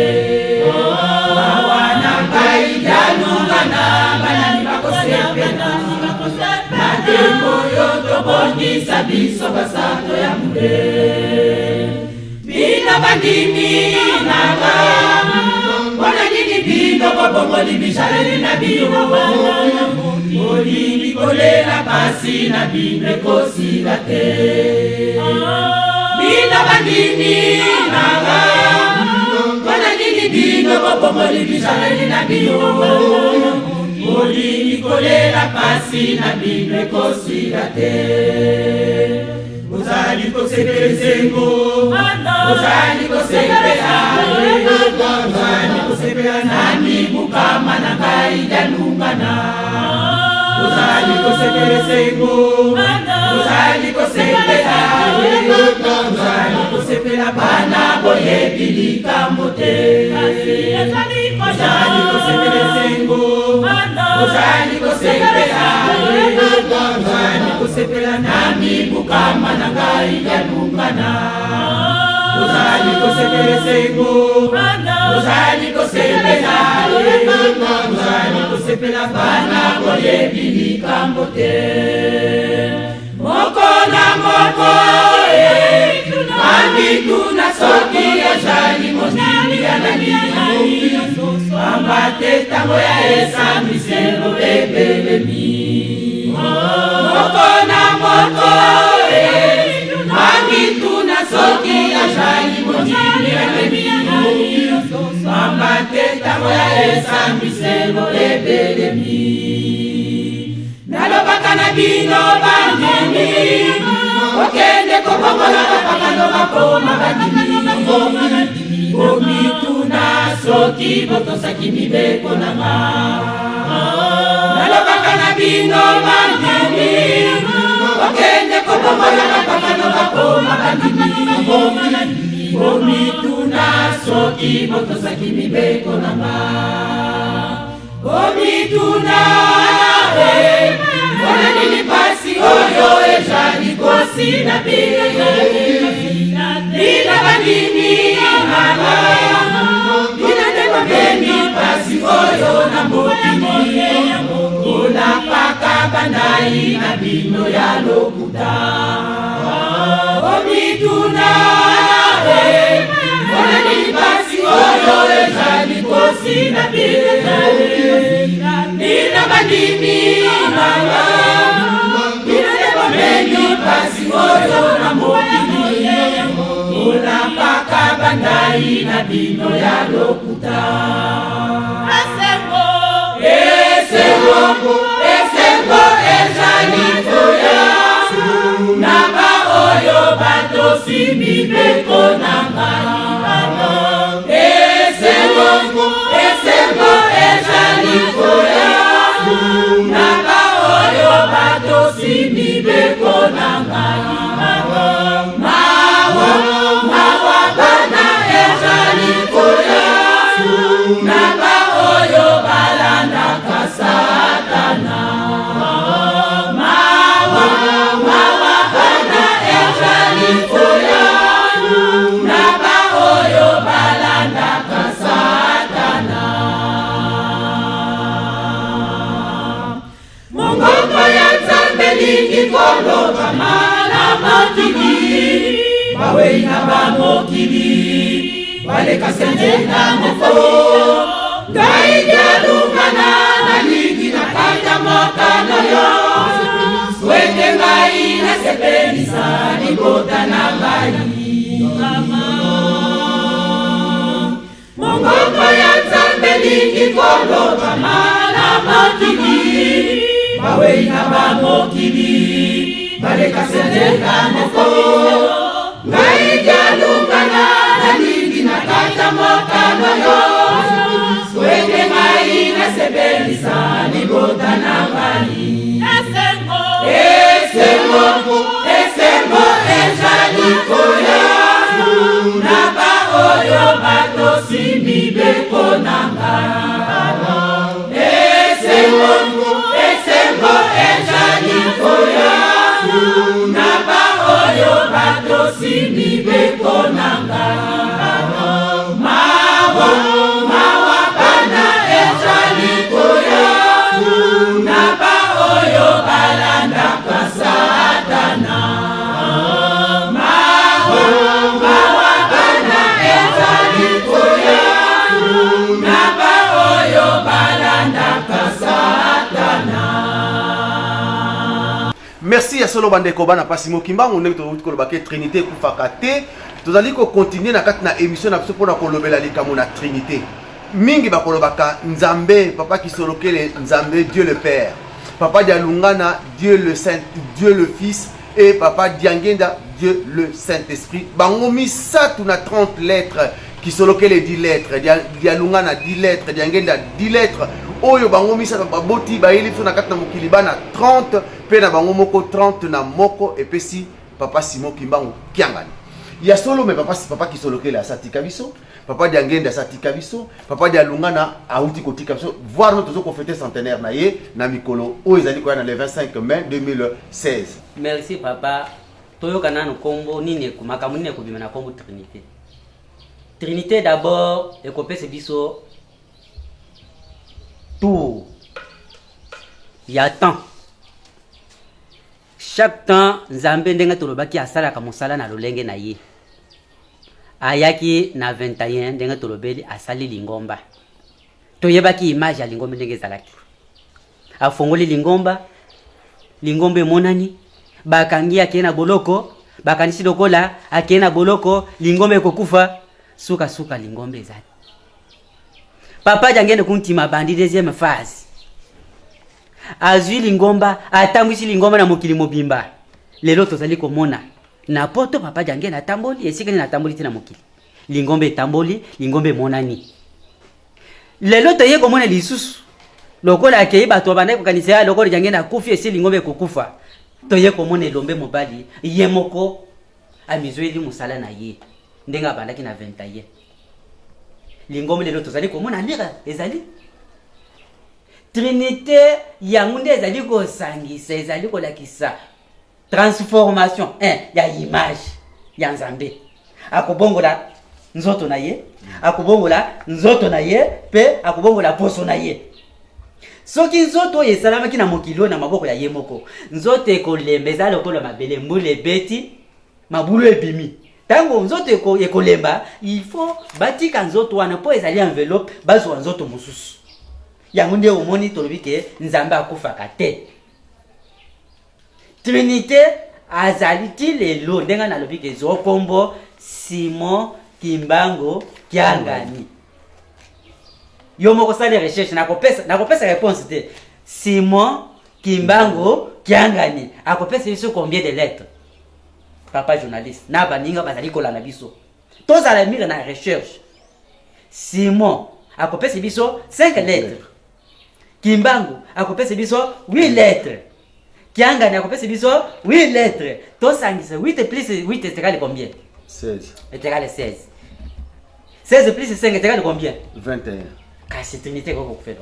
Mawa na ngai jalungana, banani bakosepela na nkembo oyo tobongisa biso basanto ya mule. Bino bandimi nanga, mpona nini bino bobongoli bizaleli na bino? kolela pasi na bino ekosila te. Bino bandimi nanga, mpona nini bino bobongoli bizaleli na bino? Bolingi kolela pasi na bino ekosila te. Bozali kosepela esengo, bozali kosepela, bozali kosepela na mibukama na ngai jalungana. Bozali kosepela esengo, bozali kosepela, bozali kosepela bana boyebi likambo te. Bozali kosepela esengo, bozali kosepela, bozali kosepela na mibukama na ngai jalungana. Bozali kosepela esengo, bozali kosepela, bozali kosepela bana boyebi likambo te. Moko na moko amituna soki azali mondimi ya nani, pamba te ntango ya esambiselo ebelemi. Moko na moko amituna soki azali mondimi ya nani, pamba te ntango ya esambiselo ebelemi. Nalobaka na bino bandimi, okende kobongola bapakano bakoma bandimi. Bomituna soki botosaki mibeko na nga. Nalobaka na bino bandimi, okende kobongola bapakano bakoma bandimi. Bomituna soki botosaki mibeko na nga. Bomituna mpona nini pasi oyo ezali kosila bino. Bino bandimi nanga, bino nde bomemi pasi oyo na mokili, kolapaka bandai na bino ya lokuta. Bomituna mpona nini pasi oyo ezali kosila bino. Bino bandimi nanga, bino nde bomemi pasi oyo na mokili, kolapaka bandai na bino ya lokuta. Esengo, esengo ezali koya na baoyo batosi mibeko na ngai. Esengo, esengo ezali koya na baoyo batosi mibeko na ngai. Mawa, mawa bana ezali koya na baoyo balandaka Satana. Mawa, mawa bana ezali koya na baoyo balandaka Satana. Mongongo ya Nzambe elingi kolobama na mokili, bawei na bamokili baleka se nzela moko. Ngai jalungana nalingi na kata mokano yo, po ete ngai nasepelisa libota na ngai. Mongongo ya Nzambe elingi kolobama na mokili, bawei na bamokili baleka se nzela moko. Ngai jalungana nalingi na kata mokano yo, po ete ngai nasepelisa libota na ngai. Esengo, esengo ezali koya na baoyo batosi mibeko na ngai. Esengo, esengo ezali koya na baoyo batosi mibeko na ngai. Mawa, mawa bana ezali koya na baoyo balandaka Satana. Mawa, mawa bana ezali koya na baoyo balandaka Satana. Merci ya solo bandeko bana pasi mokimbangu ndenge towuti koloba ke Trinité ekufaka te. Tozali ko continuer na kati na émission na biso mpona kolobela likambo na Trinité. Mingi bakolobaka Nzambe, Papa Kisolokele, Nzambe Dieu le Père. Papa Dialungana, Dieu le Saint, Dieu le Fils et Papa Diangenda, Dieu le Saint-Esprit. Bango misatu na 30 lettres. Kisolokele 10 lettres, Dialungana 10 lettres, Diangenda 10 lettres. Oyo bango misato baboti bayeli biso na kati na mokili bana 30 mpe na bango moko 30 na moko epesi Papa Simon Kimbangu Kiangani. Ya solo me papa, papa Kisolokele asatika biso, Papa Diangenda asatika biso, Papa Dialungana auti kotika biso, voire nous tozo kofete centenaire na ye na mikolo oyo ezali koya na le 25 mai 2016. Merci papa, toyoka nanu kombo nini makambo nini ekobima na kombo Trinite. Trinite d'abord ekopesa biso tour ya temps. Chaque temps Nzambe ndenge tolobaki asalaka mosala na lolenge na ye. Ayaki na 21 ndenge tolobeli asali lingomba. Toyebaki image ya lingomba ndenge ezalaki. Afongoli lingomba, lingomba emonani, bakangi akei na boloko, bakanisi lokola akei na boloko, lingomba ekokufa, suka suka lingomba ezali. Papa Diangienda Kuntima abandi deuxième phase. Azwi lingomba, atambwisi lingomba na mokili mobimba. Lelo tozali komona na poto Papa Diangienda atamboli, esika nini atamboli te na mokili. Lingomba etamboli, lingomba emonani. Lelo toye komona lisusu lokola akei bato babandaki kokanisa ya lokola Diangienda akufi esi lingomba ekokufa. Toye komona elombe mobali ye moko amizweli mosala na ye ndenge abandaki na 21. Lingomba lelo tozali komona lira ezali Trinite yango nde ezali kosangisa, ezali kolakisa transformation eh, ya image ya Nzambe. Akobongola nzoto na ye, akobongola nzoto na ye mpe akobongola poso na ye. Soki nzoto oyo esalamaki na mokili oyo na maboko ya ye moko, nzoto ekolemba, eza lokola mabele, mbula ebeti, mabulu ebimi. Tango nzoto ekolemba, il faut batika nzoto wana mpo ezali enveloppe, bazwa nzoto mosusu. Yango nde omoni tolobi ke Nzambe akufaka te. Trinite azali ti lelo, ndenge nalobi ke zwa kombo Simon Kimbangu Kiangani. Yo moko sali recherche, nakopesa nakopesa réponse te. Simon Kimbangu Kiangani akopesa biso combien de lettres? Papa journaliste na baninga bazali kolanda biso, tozala mire na recherche. Simon akopesa biso 5 lettres, Kimbangu akopesa biso 8 lettres, Kiangani akopesa biso 8 lettres. Tosangisa 8 plus 8 est égal combien? 16. Est égal 16. 16 plus 5 est égal combien? 21. Kasi Trinité ekoko kofela.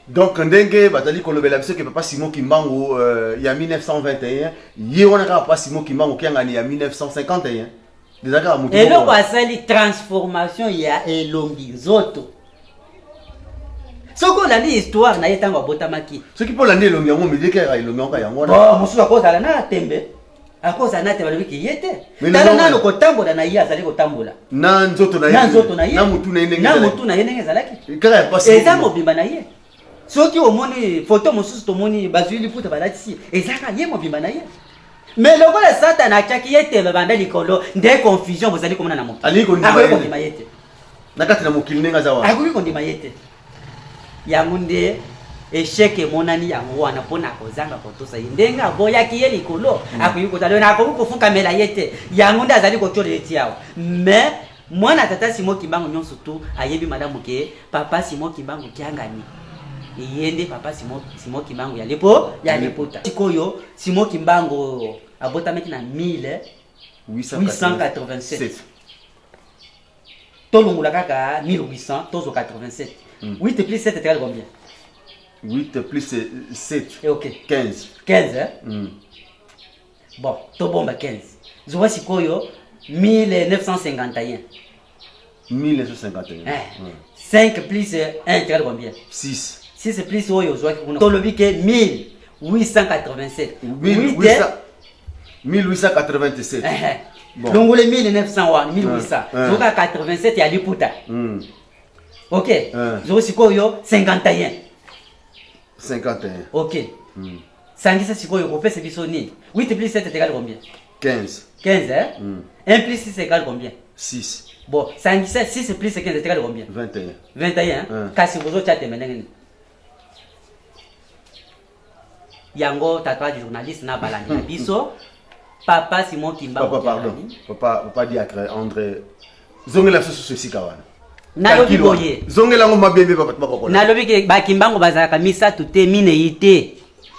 Donc ndenge bazali kolobela biso ke papa Simon Kimbangu ya 1921 ye wana kaka papa Simon Kimbangu Kiangani ya 1951 eza kaka motu eloko moko. Asali transformation ya elongi nzoto. Soki olandi histoire na ye ntango abotamaki, soki mpo olandi elongi yango mileki kaka elongi yango kaka yango wana. Bon, mosusu akozala na tembe, akozala na tembe, alobiki ye te. Mais tala lelo- nano kotambola na ye, azali kotambola na nzoto na ye, na nzoto na ye, na motu na ye ndenge na ezalaki. motu na ye ndenge ezalaki kaka ya pasi. Eza mobimba na ye. Soki omoni foto mosusu, tomoni bazwi liputa balatisi, ezaka ye mobimba na ye. Mais lokola Satana atiaki ye tembe banda likolo, nde confusion bozali komona na mokili. Alingi kondima Akoki ye te. kondima ye te. Na kati na mokili ndenge aza wana. Akoki kondima ye te. Yango nde échec emonani yango wana, mpona kozanga kotosa ye ndenge aboyaki ye likolo. Akoki kozala oyo akoki kofukamela ye te. Yango nde azali kotiola ye ti awa. Mais mwana tata Simon Kimbangu nyonso tu ayebi malamu ke papa Simon Kimbangu Kiangani ye nde papa Simon Kimbangu ya lipo ya liputa. Sikoyo Simon Kimbangu abotamaki na 1887. Tolongola kaka 1800, tozwa 87. 8 plus 7 égale combien? 8 plus 7. Eh, ok. 15. 15, hein? Mm. Bon, tobomba 15. Zwa sikoyo 1951. 1951. Eh. 5 plus 1 égale combien? 6. 6 plus oyo ozwaki kuna, tolobi ke 1887. 1800 1887. Bon. Longole 1901, 1800, zoka 87 ya liputa. Ok. Zoko sikoyo 51. 51. Ok. Sangisa sikoyo kopesa biso nini? 8 plus 7 est égal combien? 15. 15, hein? 1 plus 6 égale combien? 6. Bon, sangisa 6 plus 15 est égal combien? 21. 21. Kasi bozotya tembe ndenge nini? Yango tata journaliste na balandi na biso, papa Simon Kimbangu. Papa, pardon. Papa, papa diacre André, zongela susu esika wana. Nalobi boye. Zongela yango mabembe, bato bakokola. Nalobi ke bakimbango bazalaka misato te, minei te,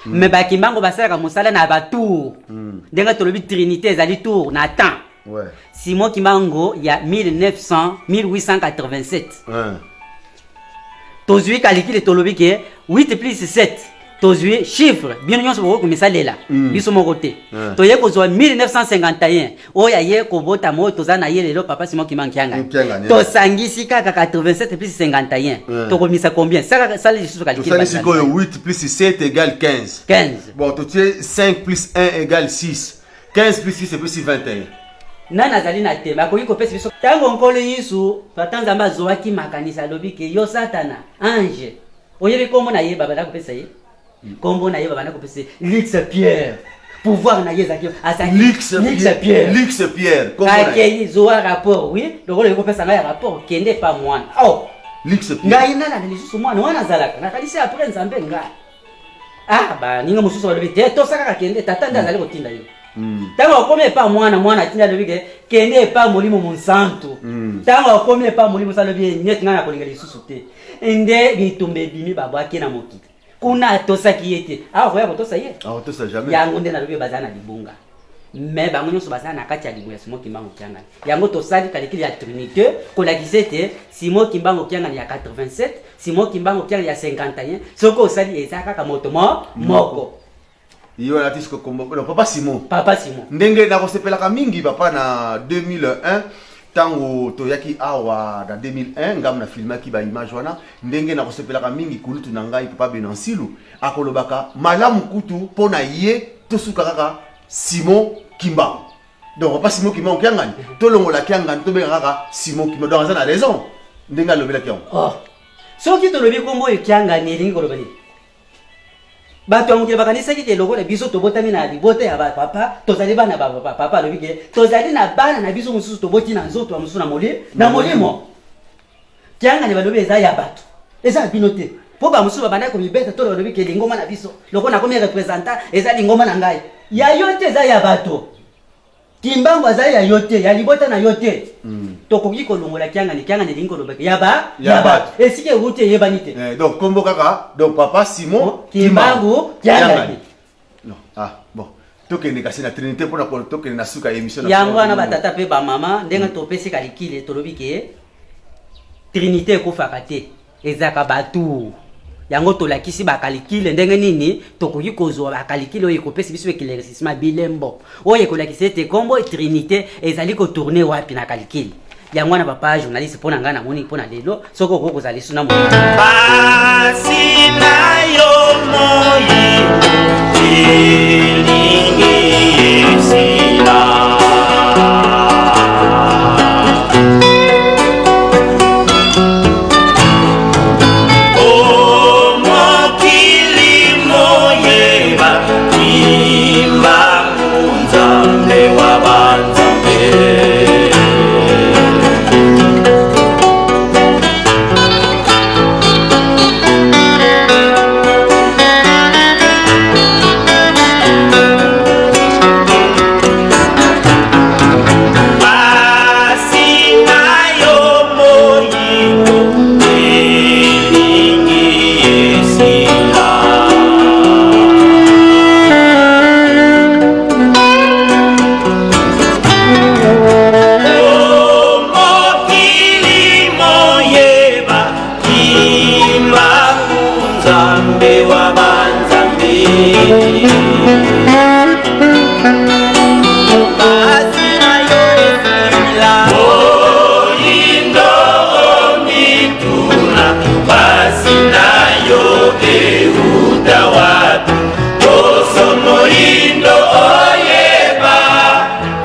mais bakimbango basalaka mosala na batour, ndenge tolobi trinité ezali tour na temps. Simon Kimbango ya 1900 1887, tozwi calcul, tolobi ke 8 plus 7, tozwi chiffre. Bino nyonso bokoki komisalela, biso moko te. Toye kozwa 1951, oyo aye kobotama, oyo toza na ye lelo, papa Simon Kimbangu Kiangani. Kiangani. Tosangisi kaka 87 plus 51, tokomisa combien? Sala lisusu calcul. Tosali sikoyo 8 plus 7 égale 15. 15. Bon, totie 5 plus 1 égale 6. 15 plus 6 epesi 21. Nani azali na tembe akoki kopesa biso? Ntango Nkolo Yesu, tata Nzambe, azwaki makanisi, alobi ke yo Satana, ange, oyebi nkombo na ye, babanda kopesa ye nkombo na ye, babanda kopesa ye Lux Pierre. Pouvoir na ye ezalaki azalaki Lux. Lux Pierre. Lux Pierre, kombo na ye. Akei zuwa rapport. Oui, lokola oyi kopesa ngai ya rapport, kende pa mwana. Oh, Lux Pierre. Ngai nalanda lisusu mwana wana azalaka, nakanisi après Nzambe ngai. Ah, baninga mosusu balobi te, tosa kaka, kende, tata nde azali kotinda yo. Ntango akomi epa mwana, mwana atinda, alobi ke kende epa Molimo Monsantu. Ntango akomi epa Molimo Monsantu, alobi neti ngai nakolinga lisusu te. Nde bitumba ebimi, babwaki na mokili kuna. Atosaki ye te, awa koya kotosa ye? Akotosa jamais. Yango nde nalobi, baza na libunga, mais bango nyonso baza na kati ya libumu ya Simon Kimbangu Kiangani. Yango tosali calcul ya trinité kolakisa ete Simon Kimbangu Kiangani ya 87, Simon Kimbangu Kiangani ya 51, soki osali, eza kaka moto moko. Ye wana ti siko kombo, non, papa Simon. Papa Simon. Ndenge nakosepelaka mingi, papa, na 2001, ntango toyaki awa na 2001, ngambo na filmaki baimage wana, ndenge nakosepelaka mingi, kulutu na ngai papa Benansilu akolobaka malamu kutu mpo na ye, tosuka kaka Simon Kimbangu. Donc papa Simon Kimbangu Kiangani, tolongola Kiangani, tobenga kaka Simon Kimbangu. Donc aza na raison ndenge alobelaki yango. Oh. Soki tolobi kombo oyo Kiangani, elingi koloba nini? Bato ya mokili bakanisaki ke lokola biso tobotami na libota ya bapapa, tozali bana bapapa. Papa alobi ke tozali na bana na biso mosusu toboti na nzoto, ya mosusu na molimo. Kiangani, balobi eza ya bato, eza ya bino te, mpo bamosusu babandaki komibeta to balobi ke lingoma na biso, lokola nakomi représentant, eza lingoma na ngai. Ya yo te, eza ya bato. Kimbangu azali ya yo te, ya libota na yo te. Tokoki kolongola Kiangani. Kiangani elingi koloba ya ba Ya ya bato, esika ewuti eyebani te. Donc kombo kaka, donc papa Simon Kimbangu Kiangani. Non, ah bon, tokende kasi na trinité mpona tokende na suka ya émission na Yango wana, batata mpe bamama, ndenge topesi calcul, tolobi ke trinité ekufaka te, ezalaka batour. Yango tolakisi bacalcul ndenge nini tokoki kozwa bacalcul oyo ekopesa biso éclaircissement, bilembo oyo ekolakisa ete kombo trinité ezali kotourner wapi na calcul. Yango wana, papa journaliste, mpo na ngai namoni mpo na lelo, soki okoki kozala lisusu na Pasi na yo moyindo elingi esila. O mokili moyeba Kimbangu, Nzambe wa banzambe. Pasi na yo moyindo elingi esila. O mokili moyeba Kimbangu, Nzambe wa banzambe. Pasi na yo esila. Moyindo omituna, pasi na yo euta wapi? Poso moyindo oyeba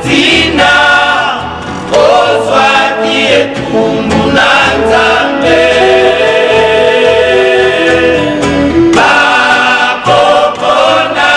ntina ozwaki etumbu na Nzambe. Bakoko na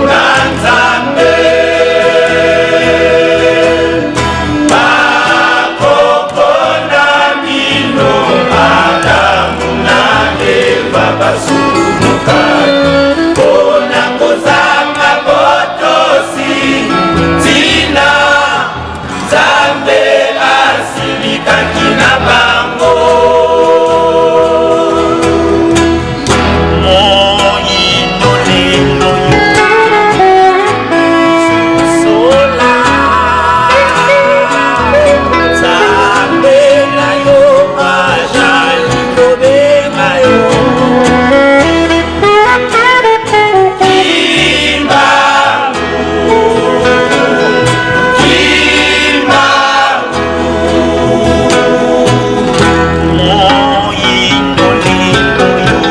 Na Nzambe. Bakoko na bino Adamu na Eva basumukaki mpona kozanga botosi. Ntina Nzambe asilikaki na bango. Moyindo lelo yo sosola, Nzambe na yo azali kobenga yo. Kimbangu, Kimbangu, moyindo lelo yo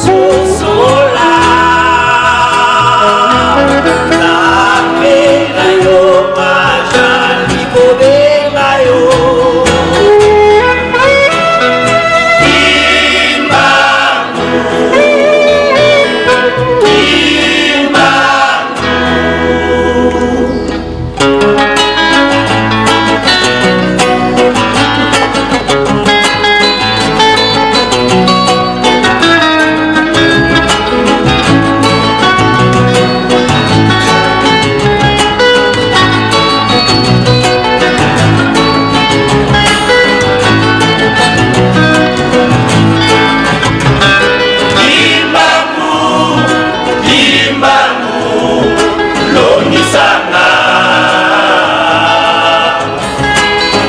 sosola, Nzambe na yo azali kobenga yo. Kimbangu, Kimbangu. Kimbangu, Kimbangu, longisanga.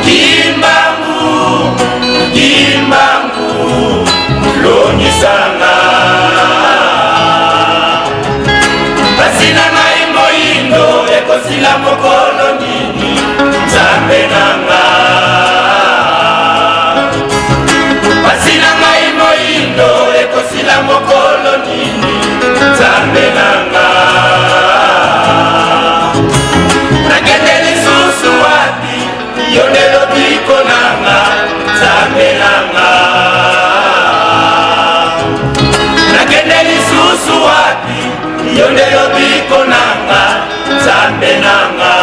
Kimbangu, Kimbangu, longisanga. Pasi na ngai moyindo ekosila mokolo nini, Nzambe na nga? Pasi na ngai moyindo ekosila mokolo nini, Nzambe na nga? Nakende lisusu wapi? Yo nde lobiko na nga, Nzambe na nga. Nakende lisusu wapi? Yo nde lobiko na nga, Nzambe na nga.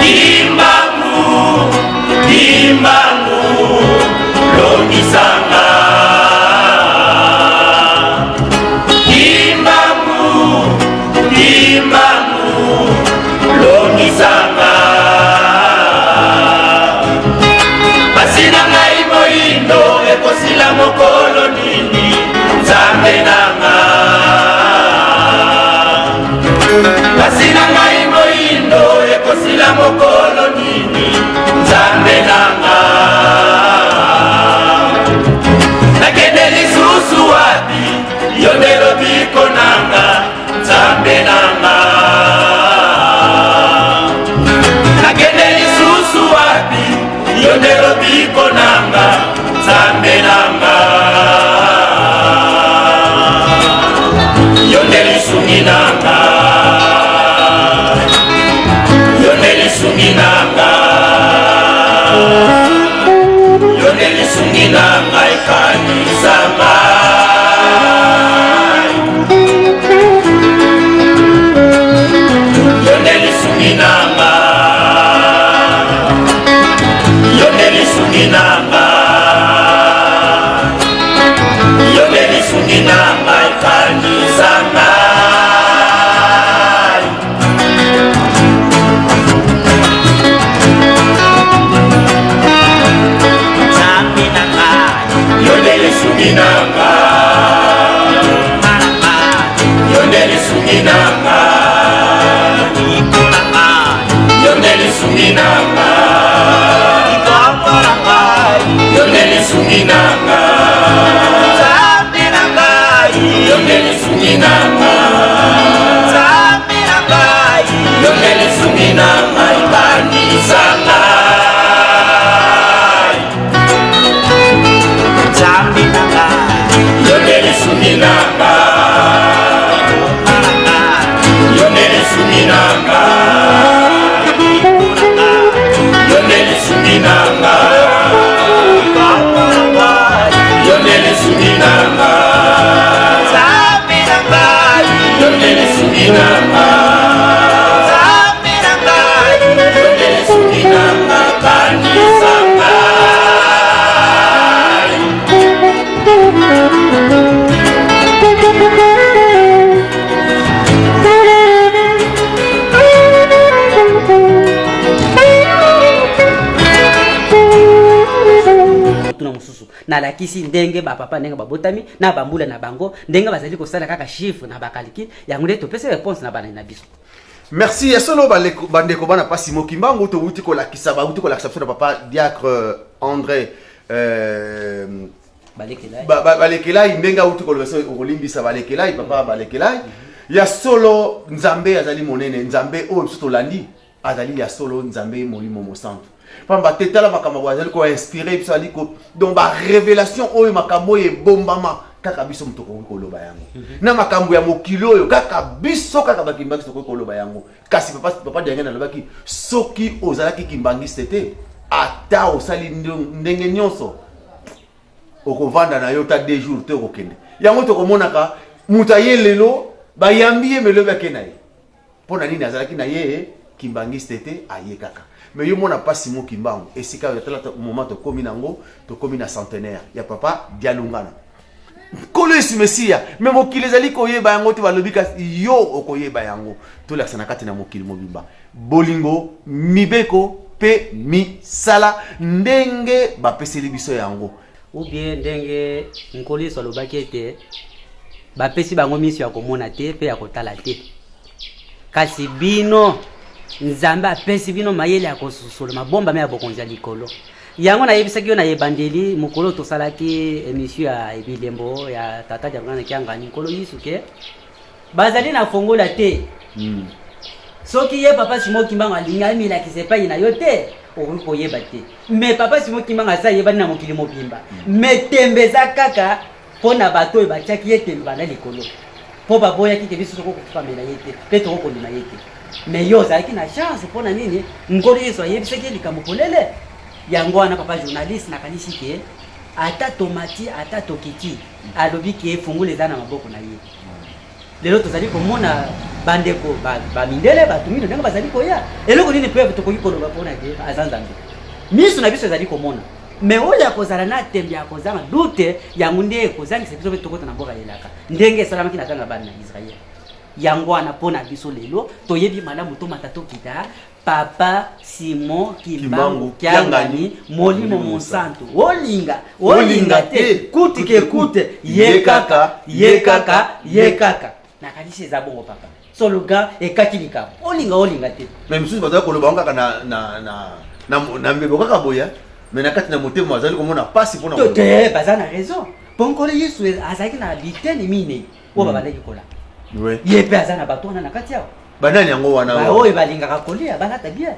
Kimbangu, Kimbangu, longisanga. Kimbangu, Kimbangu, longisanga. Pasi na ngai moyindo ekosila mokolo nini, Nzambe na nga? Pasi na ngai moyindo ekosila mokolo nini, Nzambe na nga? Nakende lisusu wapi? Yo nde lobiko na nga, Nzambe na nga. Nakende lisusu wapi? Yo nde lobiko na nga, Nzambe na nga. Yo nde lisungi na nga, yo nde lisungi na nga, yo nde lisungi na ngai, kanisa ngai. Yo nde lisungi na nga, yo nde lisungi na nga, yo nde lisungi na ngai, kanisa ngai. Nzambe na ngai, Yo nde lisungi na nga, na ngai, yo nde lisungi na nga, iko na ngai, yo nde lisungi na nga, likongo na ngai, yo nde lisungi na nga, Nzambe na ngai, yo nde lisungi na nga, Nzambe na ngai, yo nde lisungi na ngai, kanisa ngai. Nalakisi ndenge bapapa ndenge babotami na bambula na bango, ndenge bazali kosala kaka chiffre na bacalcul. Yango nde topesi réponse na bana na biso. Merci. Ya solo, bandeko bana pasi mokimbangu, towuti kolakisa, bawuti kolakisa biso na papa diacre André Balekelai. Balekelai, ndenge awuti koloba so okolimbisa Balekelai, papa Balekelai. Ya solo, Nzambe azali monene. Nzambe oyo biso tolandi azali ya solo Nzambe Molimo Mosantu, pamba te tala makambo boye azali koinspire biso, azali ko donc barévélation oyo, makambo oyo ebombama, kaka biso moto tokoki koloba yango. Na makambo ya mokili oyo, kaka biso, kaka bakimbangisi tokoki koloba yango. Kasi papa Diangene alobaki, soki ozalaki kimbangiste te, ata osali ndenge nyonso, okovanda na yo ta 2 jours te, okokende. Yango tokomonaka moto aye lelo, bayambi ye, melobi ake na ye. Mpo na nini? Azalaki na ye kimbangiste te, aye kaka. Mais yo mona mpasi mo Kimbangu, esika oyo tala moment tokómi nango, tokómi na centenaire ya papa Dialungana, Nkolo Yesu Mesiya. Mais mokili ezali koyeba yango te. Balobi kasi yo okoyeba yango. Tolakisa na kati na mokili mobimba bolingo, mibeko mpe misala ndenge bapeseli biso yango. Ou bien ndenge Nkolo Yesu alobaki ete bapesi bango miso ya komona te mpe ya kotala te, kasi bino Nzambe apesi bino mayele ya kososola mabombami ya bokonzi ya likolo. Yango nayebisaki yo na ebandeli, mokolo tosalaki émission ya bilembo ya tata Dialungana Kiangani, Nkolo Yesu, ke bazali na fongola te. Soki ye papa Simon Kimbangu alingi amilakisa epai na yo te, okoki koyeba te. Mais papa Simon Kimbangu aza ayebani na mokili mobimba. Mais tembe eza kaka mpo na bato oyo batiaki ye tembe banda likolo, mpo baboyaki ke biso tokoki kofukamela ye te mpe tokoki kondima ye te. Mais yo ozalaki na chance. Mpo na nini? Nkolo Yesu ayebisaki ye likambo polele. Yango wana, papa journaliste, nakanisi ke ata tomati, ata tokiti, alobi ke fungula eza na maboko na ye. Lelo tozali komona bandeko bamindele, bato mino ndenge bazali koya. Eloko nini mpe tokoki koloba mpona ke aza Nzambe? Miso na biso ezali komona, mais oyo ya kozala na tembe, ya kozanga doute, yango nde ekozangisa biso mpe tokota na mboka elaka, ndenge esalamaki na ntango ya bana na Israele. Yango wana, mpo na biso lelo toyebi malamu, tomata tokita, papa Simon Kimbangu Kiangani, Molimo Mosantu, olinga olinga te, kuti ke kute, ye kaka, ye kaka, ye kaka. Nakanisi eza bongo, papa. Soluga ekati likambo, olinga olinga te. Mais mosusu bazali koloba yango kaka na mbebo kaka boya, mais na kati na motema bazali komona mpasi mpona te. Baza na raison, mpo Nkolo Yesu azalaki na biteni minei oyo babandaki kolanda ye, mpe aza na bato wana na kati awa. Banani yango wana? Oyo balingaka kolia, balata bien.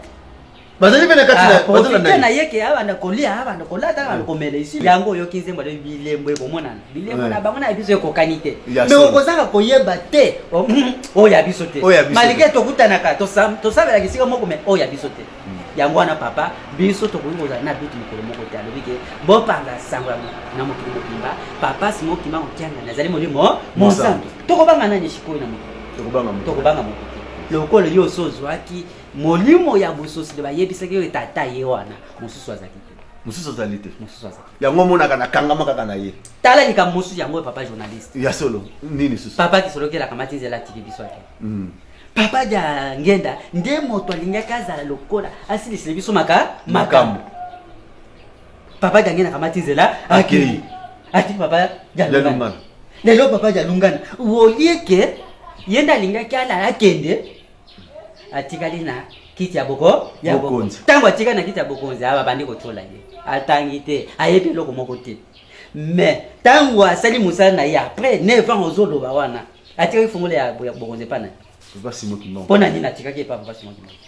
Bazali mpe na kati. Profite na ye ke abanda kolia, abanda kolata, abanda komela esi. Yango oyoki nzembo alobi bilembo ekomonana, bilembo na bango na biso ekokani te. Mais okozanga koyeba te oyo ya biso te, malgré tokutanaka, tosabelaka esika moko, mais oyo ya biso te. Yango wana, papa, biso tokoki kozala na doute mokolo moko te. Alobi ke bopanza sango na mokili mobimba, papa Simon Kimbangu Kiangani azali Molimo Mosantu. Tokobanga nani sikoyo na mokili? Tokobanga moto te. Lokola yo oso ozwaki molimo ya bososoli, bayebisaki yo tata ye wana, mosusu azali te. Mosusu azali te. Mosusu azali. Yango omonaka nakangama kaka na ye. Tala likambo mosusu yango, papa journaliste. Ya solo, nini susu? Papa Kisolokela akamati nzela, atiki biso, ake. Papa dia Ngenda nde moto alingaki azala lokola asilisile biso maka makambo. Papa dia Ngenda akamati nzela, akei, atiki papa Dialungana. Lelo papa Dialungana, olie ke ye nde alingaki alala, akende, atikali na kiti ya boko ya bokonzi. Ntango atikali na kiti ya bokonzi, aba bandi kotiola ye, atangi te, ayebi eloko moko te. Mais ntango asali mosala na ye, après 9 ans ozoloba wana, atikaki fungola ya bokonzi epa na ye. Mpo na nini atikaki epa papa Simon Kimbangu?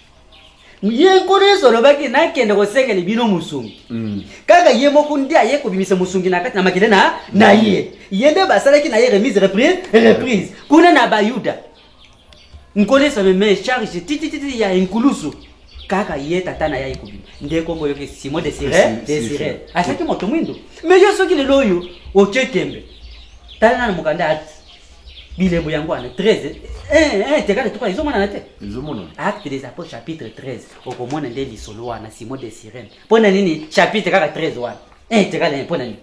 Ye Nkolo Yesu alobaki, nakende kosengela bino mosungi. Kaka ye moko nde aye kobimisa mosungi na kati na makele na ye. Ye nde basalaki na ye remise reprise kuna na Bayuda. Nkolo Yesu ameme charge titititi ya enkulusu, kaka ye tata na ye aye kobima nde kombo oyoki Simon de Sirene. De Sirene azalaki moto mwindo. Mais yo soki lelo oyo otie tembe, tala nana mokanda ati bilembo yango wana 13 1 1 tekala tuka, ezomonana te? Ezomonana. Acte des Apôtres chapitre 13, okomona nde lisolo wana, Simon de Sirene. Mpo na nini chapitre kaka 13 wana, 1 tekala 1? Mpo na nini?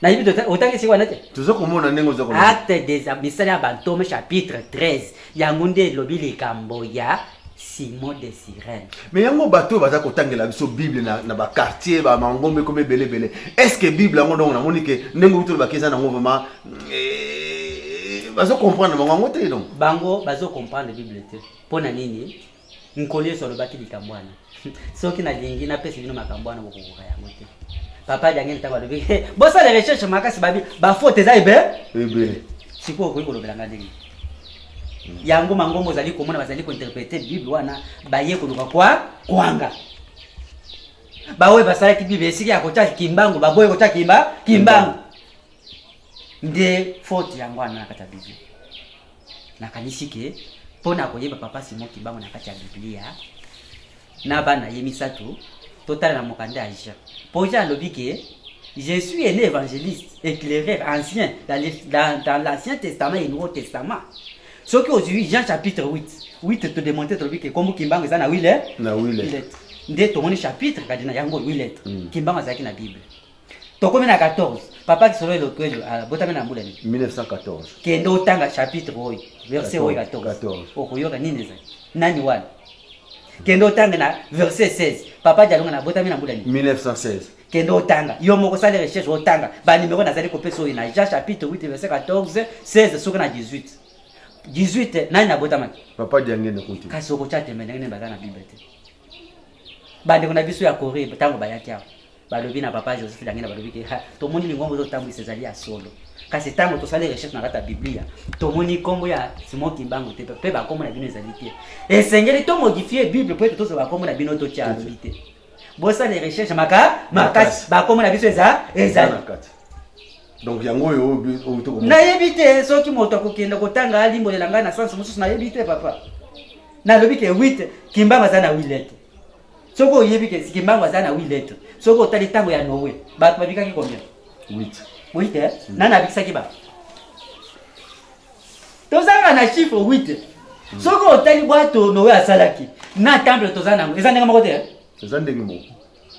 Nayebi otangi esika wana te. Toza komona ndenge oza koloba. Acte des, Misala ya Bantome chapitre 13, yango nde elobi likambo ya Simon de Cyrène. Mais yango bato oyo baza kotangela biso Bible na, na ba quartier ba mangombe ekomi ebele ebele. Est-ce que Bible yango donc namoni ke ndenge outi olobaki eza nango vraiment eh, bazo comprendre bango yango te donc. Bango bazo comprendre Bible te. Mpo na nini? Nkolo Yesu alobaki likambo wana. Soki nalingi napesa bino makambo wana bokokoka yango te. Papa Daniel ntango alobi bosala recherche makasi babi ba faute eza ebe ebele. Sikoyo okoki kolobela nga ndenge yango mangomba ozali komona bazali kointerprete bible wana baye koluka kwa kwanga baoyo basalaki bible esika ya kotya kimbangu baboyi kotya kimba kimbangu nde faute yango wana na kati ya bible nakanisi ke mpo na koyeba papa simon kimbangu na kati ya biblia na bana ye misatu totala na mokanda ya jean mpo jean alobi ke je suis un évangéliste éclaireur ancien dans, les, dans, dans l'ancien testament et nouveau testament soki ozwi jean chapitre 8 8 todemonte tolobi ke kombo kimbangu eza na wile na wile nde tomoni chapitre kadi na yango 8 lettre mm. kimbangu azalaki na bible tokomi na 14 papa kisolo elokwelo abotami na mbula nini 1914 kende otanga chapitre oyo verset oyo 14 okoyoka nini ezali nani wana kende otanga na verset 16 papa dialonga na abotami na mbula nini 1916 kende otanga yo moko sali recherche otanga banimero nazali kopesa oyo na jean chapitre 8 verset 14 16 soki na 18 18 nani abotamaki papa diangene kuti kasi okotya tembe ndenge nini baza na bible te bandeko na biso ya coree ntango bayaki awa balobi na papa Joseph Dangena balobi ke tomoni lingomba ozotambwisa ezali ya solo kasi ntango tosali recherche na kati ya biblia tomoni nkombo ya simon kimbangu te mpe bankombo na bino ezali te esengeli tomodifie bible mpo ete tozwa bankombo na bino totya alobi te bosala recherche maka makasi bankombo na biso eza ezali donc yango oyo nayebi te soki moto akokende kotanga alimbolela ngai na sanse mosusu nayebi te papa nalobi ke 8 kimbangu aza na 8 lettre soki oyebi ke kimbangu aza na 8 lettre soki otali ntango ya noe bato babikaki combien 8 8 eh? mm. nani abikisaki bato tozanga na chiffre 8 mm. soki otali bwato noe asalaki na temple toza nango eza ndenge moko te eh? eza ndenge moko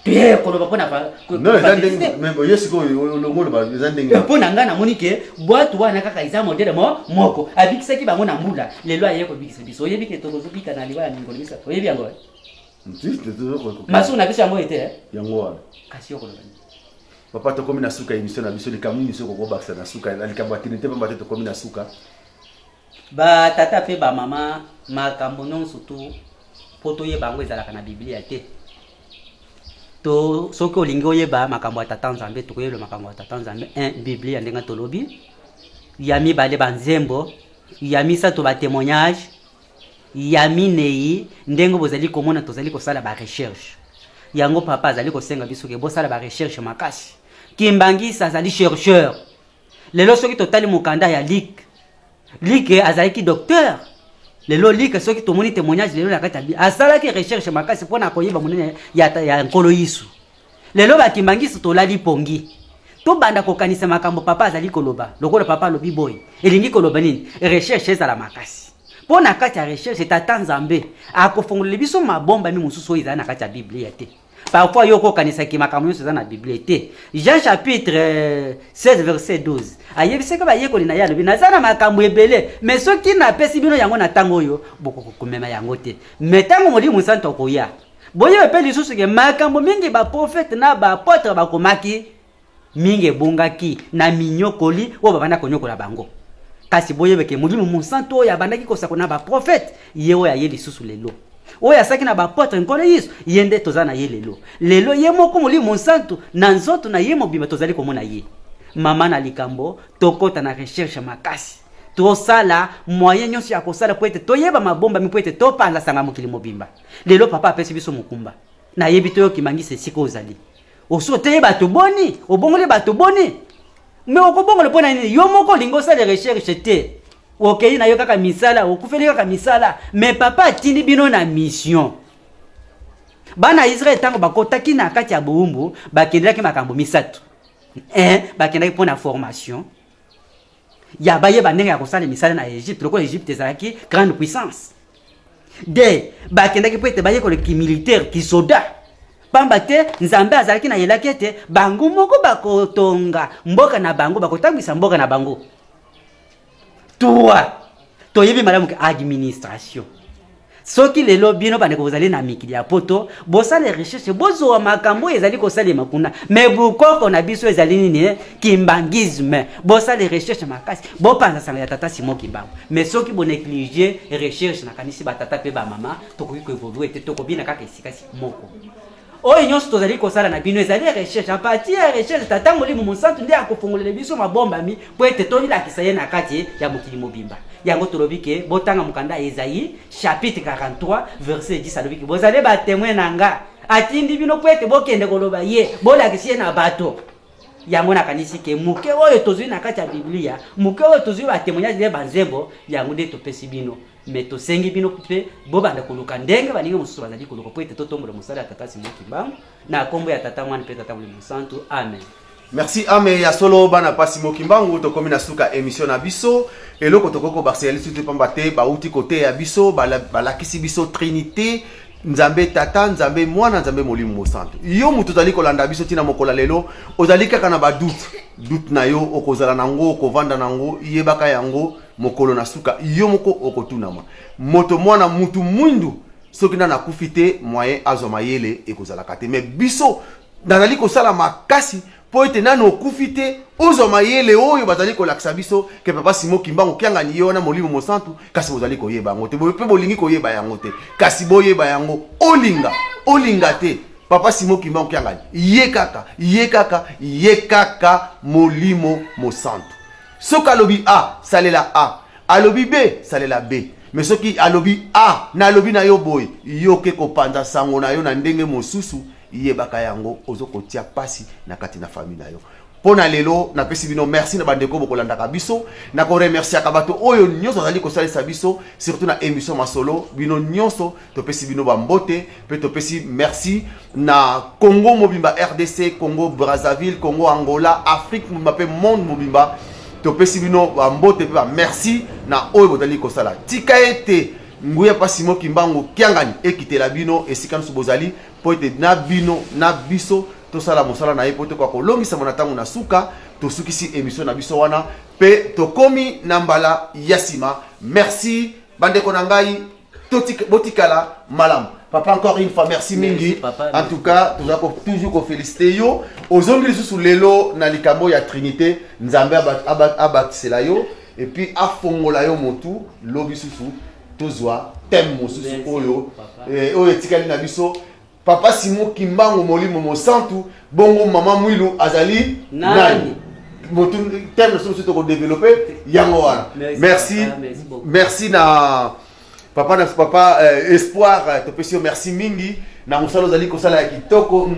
te koloba mpo na non eza ndenge mais yo sikoyo olongo oloba eza ndenge mpo na ngai namoni ke bwato wana kaka eza modele mo moko abikisaki bango na mbula lelo aye kobikisa biso oyebi ke tokozobika na liwa ya mikolo misato oyebi yango eh? Masuku na biso yango ete eh? Yango wana. Kasi yo koloba nini? Papa tokomi na suka émission na biso likambo nini soki okobakisa na suka na likambo ya trinité pamba te tokomi na suka. Ba tata pe ba mama makambo nyonso tu mpo toyeba yango ezalaka na Biblia te. To soki olingi oyeba makambo ya tata Nzambe tokoyeba makambo ya tata Nzambe un Biblia ndenge tolobi ya mibale banzembo ya misato ba témoignage Ya minei, ndenge bozali komona tozali kosala ba recherche. Yango papa azali kosenga biso ke bosala ba recherche makasi. Kimbanguiste azali chercheur. Lelo soki totali mokanda ya Luc, Luc azalaki docteur. Lelo Luc soki tomoni témoignage lelo na kati ya Bible, asalaki recherche makasi mpo na koyeba monene ya, ya Nkolo Yesu. Lelo ba kimbanguiste tolali pongi. Tobanda kokanisa makambo papa azali koloba. Lokola papa alobi boye, elingi koloba nini? Recherche ezala makasi. Mpo na kati ya recherche tata Nzambe akofongolela biso mabombami mosusu oyo ezali na kati ya Biblia te. Parfois yo okokanisaki makambo nyonso eza na Biblia te. Jean chapitre 16 verset 12 ayebisaki bayekoli na ye alobi naza na makambo ebele mais soki napesi bino yango na ntango oyo bokoki komema yango te. Mais ntango Molimo Mosantu akoya Boyeba mpe lisusu ke makambo mingi baprofete na baapotre bakomaki, mingi ebungaki na minyokoli oyo babanda konyokola bango. Kasi boyeba ke Molimo Mosantu oyo abandaki kosakola na baprofete, ye oyo aye lisusu lelo, oyo asalaki na baapotre Nkolo Yesu, ye nde toza na ye lelo. Lelo ye moko Molimo Mosantu na nzoto na ye mobimba tozali komona ye. Mama na likambo, tokota na recherche makasi. Tosala moyen nyonso ya kosala mpo ete toyeba mabombami mpo ete topanza sanga mokili mobimba. Lelo papa apesi biso mokumba. Nayebi to yo kimangisa esika ozali. Osi oteye bato boni? Obongoli bato boni? Me okobongola mpo na nini? Yo moko olingi osala recherche te. Okei na yo kaka misala, okufeli kaka misala. Me papa atindi bino na mission. Bana ya Israël ntango bakotaki na kati ya bowumbu, bakendelaki makambo misato. Un, bakendaki mpo na formation. ya bayeba ndenge ya kosala misala na Egypte lokola Egypte ezalaki grande puissance. De bakendaki mpo ete bayekola kimilitaire kisoda, pamba te Nzambe azalaki na elaki ete bango moko bakotonga mboka na bango, bakotambwisa mboka na bango. Trois, toyebi malamu ke administration. Soki lelo bino bandeko bozali na mikili ya poto, bosala recherche, bozwa makambo oyo ezali kosalema kuna. Me bokoko na biso ezali nini? Eh? Kimbanguisme. Bosala recherche makasi, bopanza sango ya tata Simon Kimbangu. Me soki bo néglige recherche, nakanisi ba tata pe ba mama tokoki ko evoluer te, tokobina kaka esika moko. Oyo nyonso tozali kosala na bino ezali recherche. A partir ya recherche, Tata Molimo Mosantu nde akofongolela biso mabombami mpo ete tomilakisa ye na kati ya mokili mobimba. Yango tolobi ke botanga mokanda ya Esaïe chapitre 43 verset 10, alobi ke bozali ba temoin na nga, atindi bino mpo ete bokende koloba ye, bolakisi ye na bato. Yango nakanisi ke moke oyo tozwi na kati ya Biblia, moke oyo tozwi ba témoignage nde banzembo, yango nde topesi bino. Mais tosengi bino mpe bobanda koluka ndenge baninga mosusu bazali koluka mpo ete totombola mosala ya Tata Simon Kimbangu na kombo ya Tata Mwana mpe Tata Molimo Mosantu. Amen. Merci ame ya solo bana pasi mokimbangu tokomi na suka émission na biso eloko tokoki kobakisa lisusu te pamba te bauti koteya biso balakisi biso trinité Nzambe Tata, Nzambe Mwana, Nzambe Molimo Mosantu. Yo moto ozali kolanda biso ntina mokolo ya lelo, ozali kaka na ba doute. Doute na yo okozala na yango, okovanda na yango, yebaka yango mokolo na suka yo moko okotunama. Moto mwana mutu mwindu soki nanu akufi te moyen azwa mayele ekozalaka te. Mais biso nazali kosala makasi mpo ete nanu okufi te ozwa mayele oyo bazali kolakisa biso ke papa Simon Kimbangu Kiangani ye wana Molimo Mosantu, kasi bozali koyeba yango te, mpe bolingi koyeba yango te, kasi boyeba yango, olinga olinga te, papa Simon Kimbangu Kiangani ye kaka, ye kaka, ye kaka Molimo Mosantu. Soki alobi A, salela A, alobi B, salela B. Mais soki alobi A, nalobi na yo boye, yo ke kopanza sango na yo na ndenge mosusu, yebaka yango ozo kotia pasi na kati na famille na yo. Mpo na lelo napesi bino merci na bandeko bokolandaka biso, na koremerciaka bato oyo nyonso bazali kosalisa biso surtout na émission masolo. Bino nyonso topesi bino bambote mpe topesi merci na Congo mobimba, RDC Congo, Brazzaville, Congo, Angola, Afrique mobimba mpe monde mobimba. Topesi bino bambote mpe ba merci na oyo bozali kosala. Tika ete nguya pa Simon Kimbangu Kiangani ekitela bino esika nyonso bozali, mpo ete na bino na biso tosala mosala na ye mpo tokoka kolongisama na ntango na suka. Tosukisi emission na biso wana mpe tokomi na mbala ya nsima. Merci bandeko na ngai, botikala malamu. Papa, encore une fois merci mingi. Merci, papa. En tout cas toza toujours kofélicité yo, ozongi lisusu lelo na likambo ya trinité. Nzambe abakisela yo et puis afongola yo motu, lobi susu tozwa thème mosusu oyo oyo etikali na biso. Papa Simon Kimbangu Molimo Mosantu, bongo mama Mwilu azali nani? Motu thème mosusu tokodéveloppe yango wana. Merci, merci, papa, merci beaucoup. Merci na papa, na papa Espoir, topesi yo merci mingi na mosala ozali kosala ya kitoko.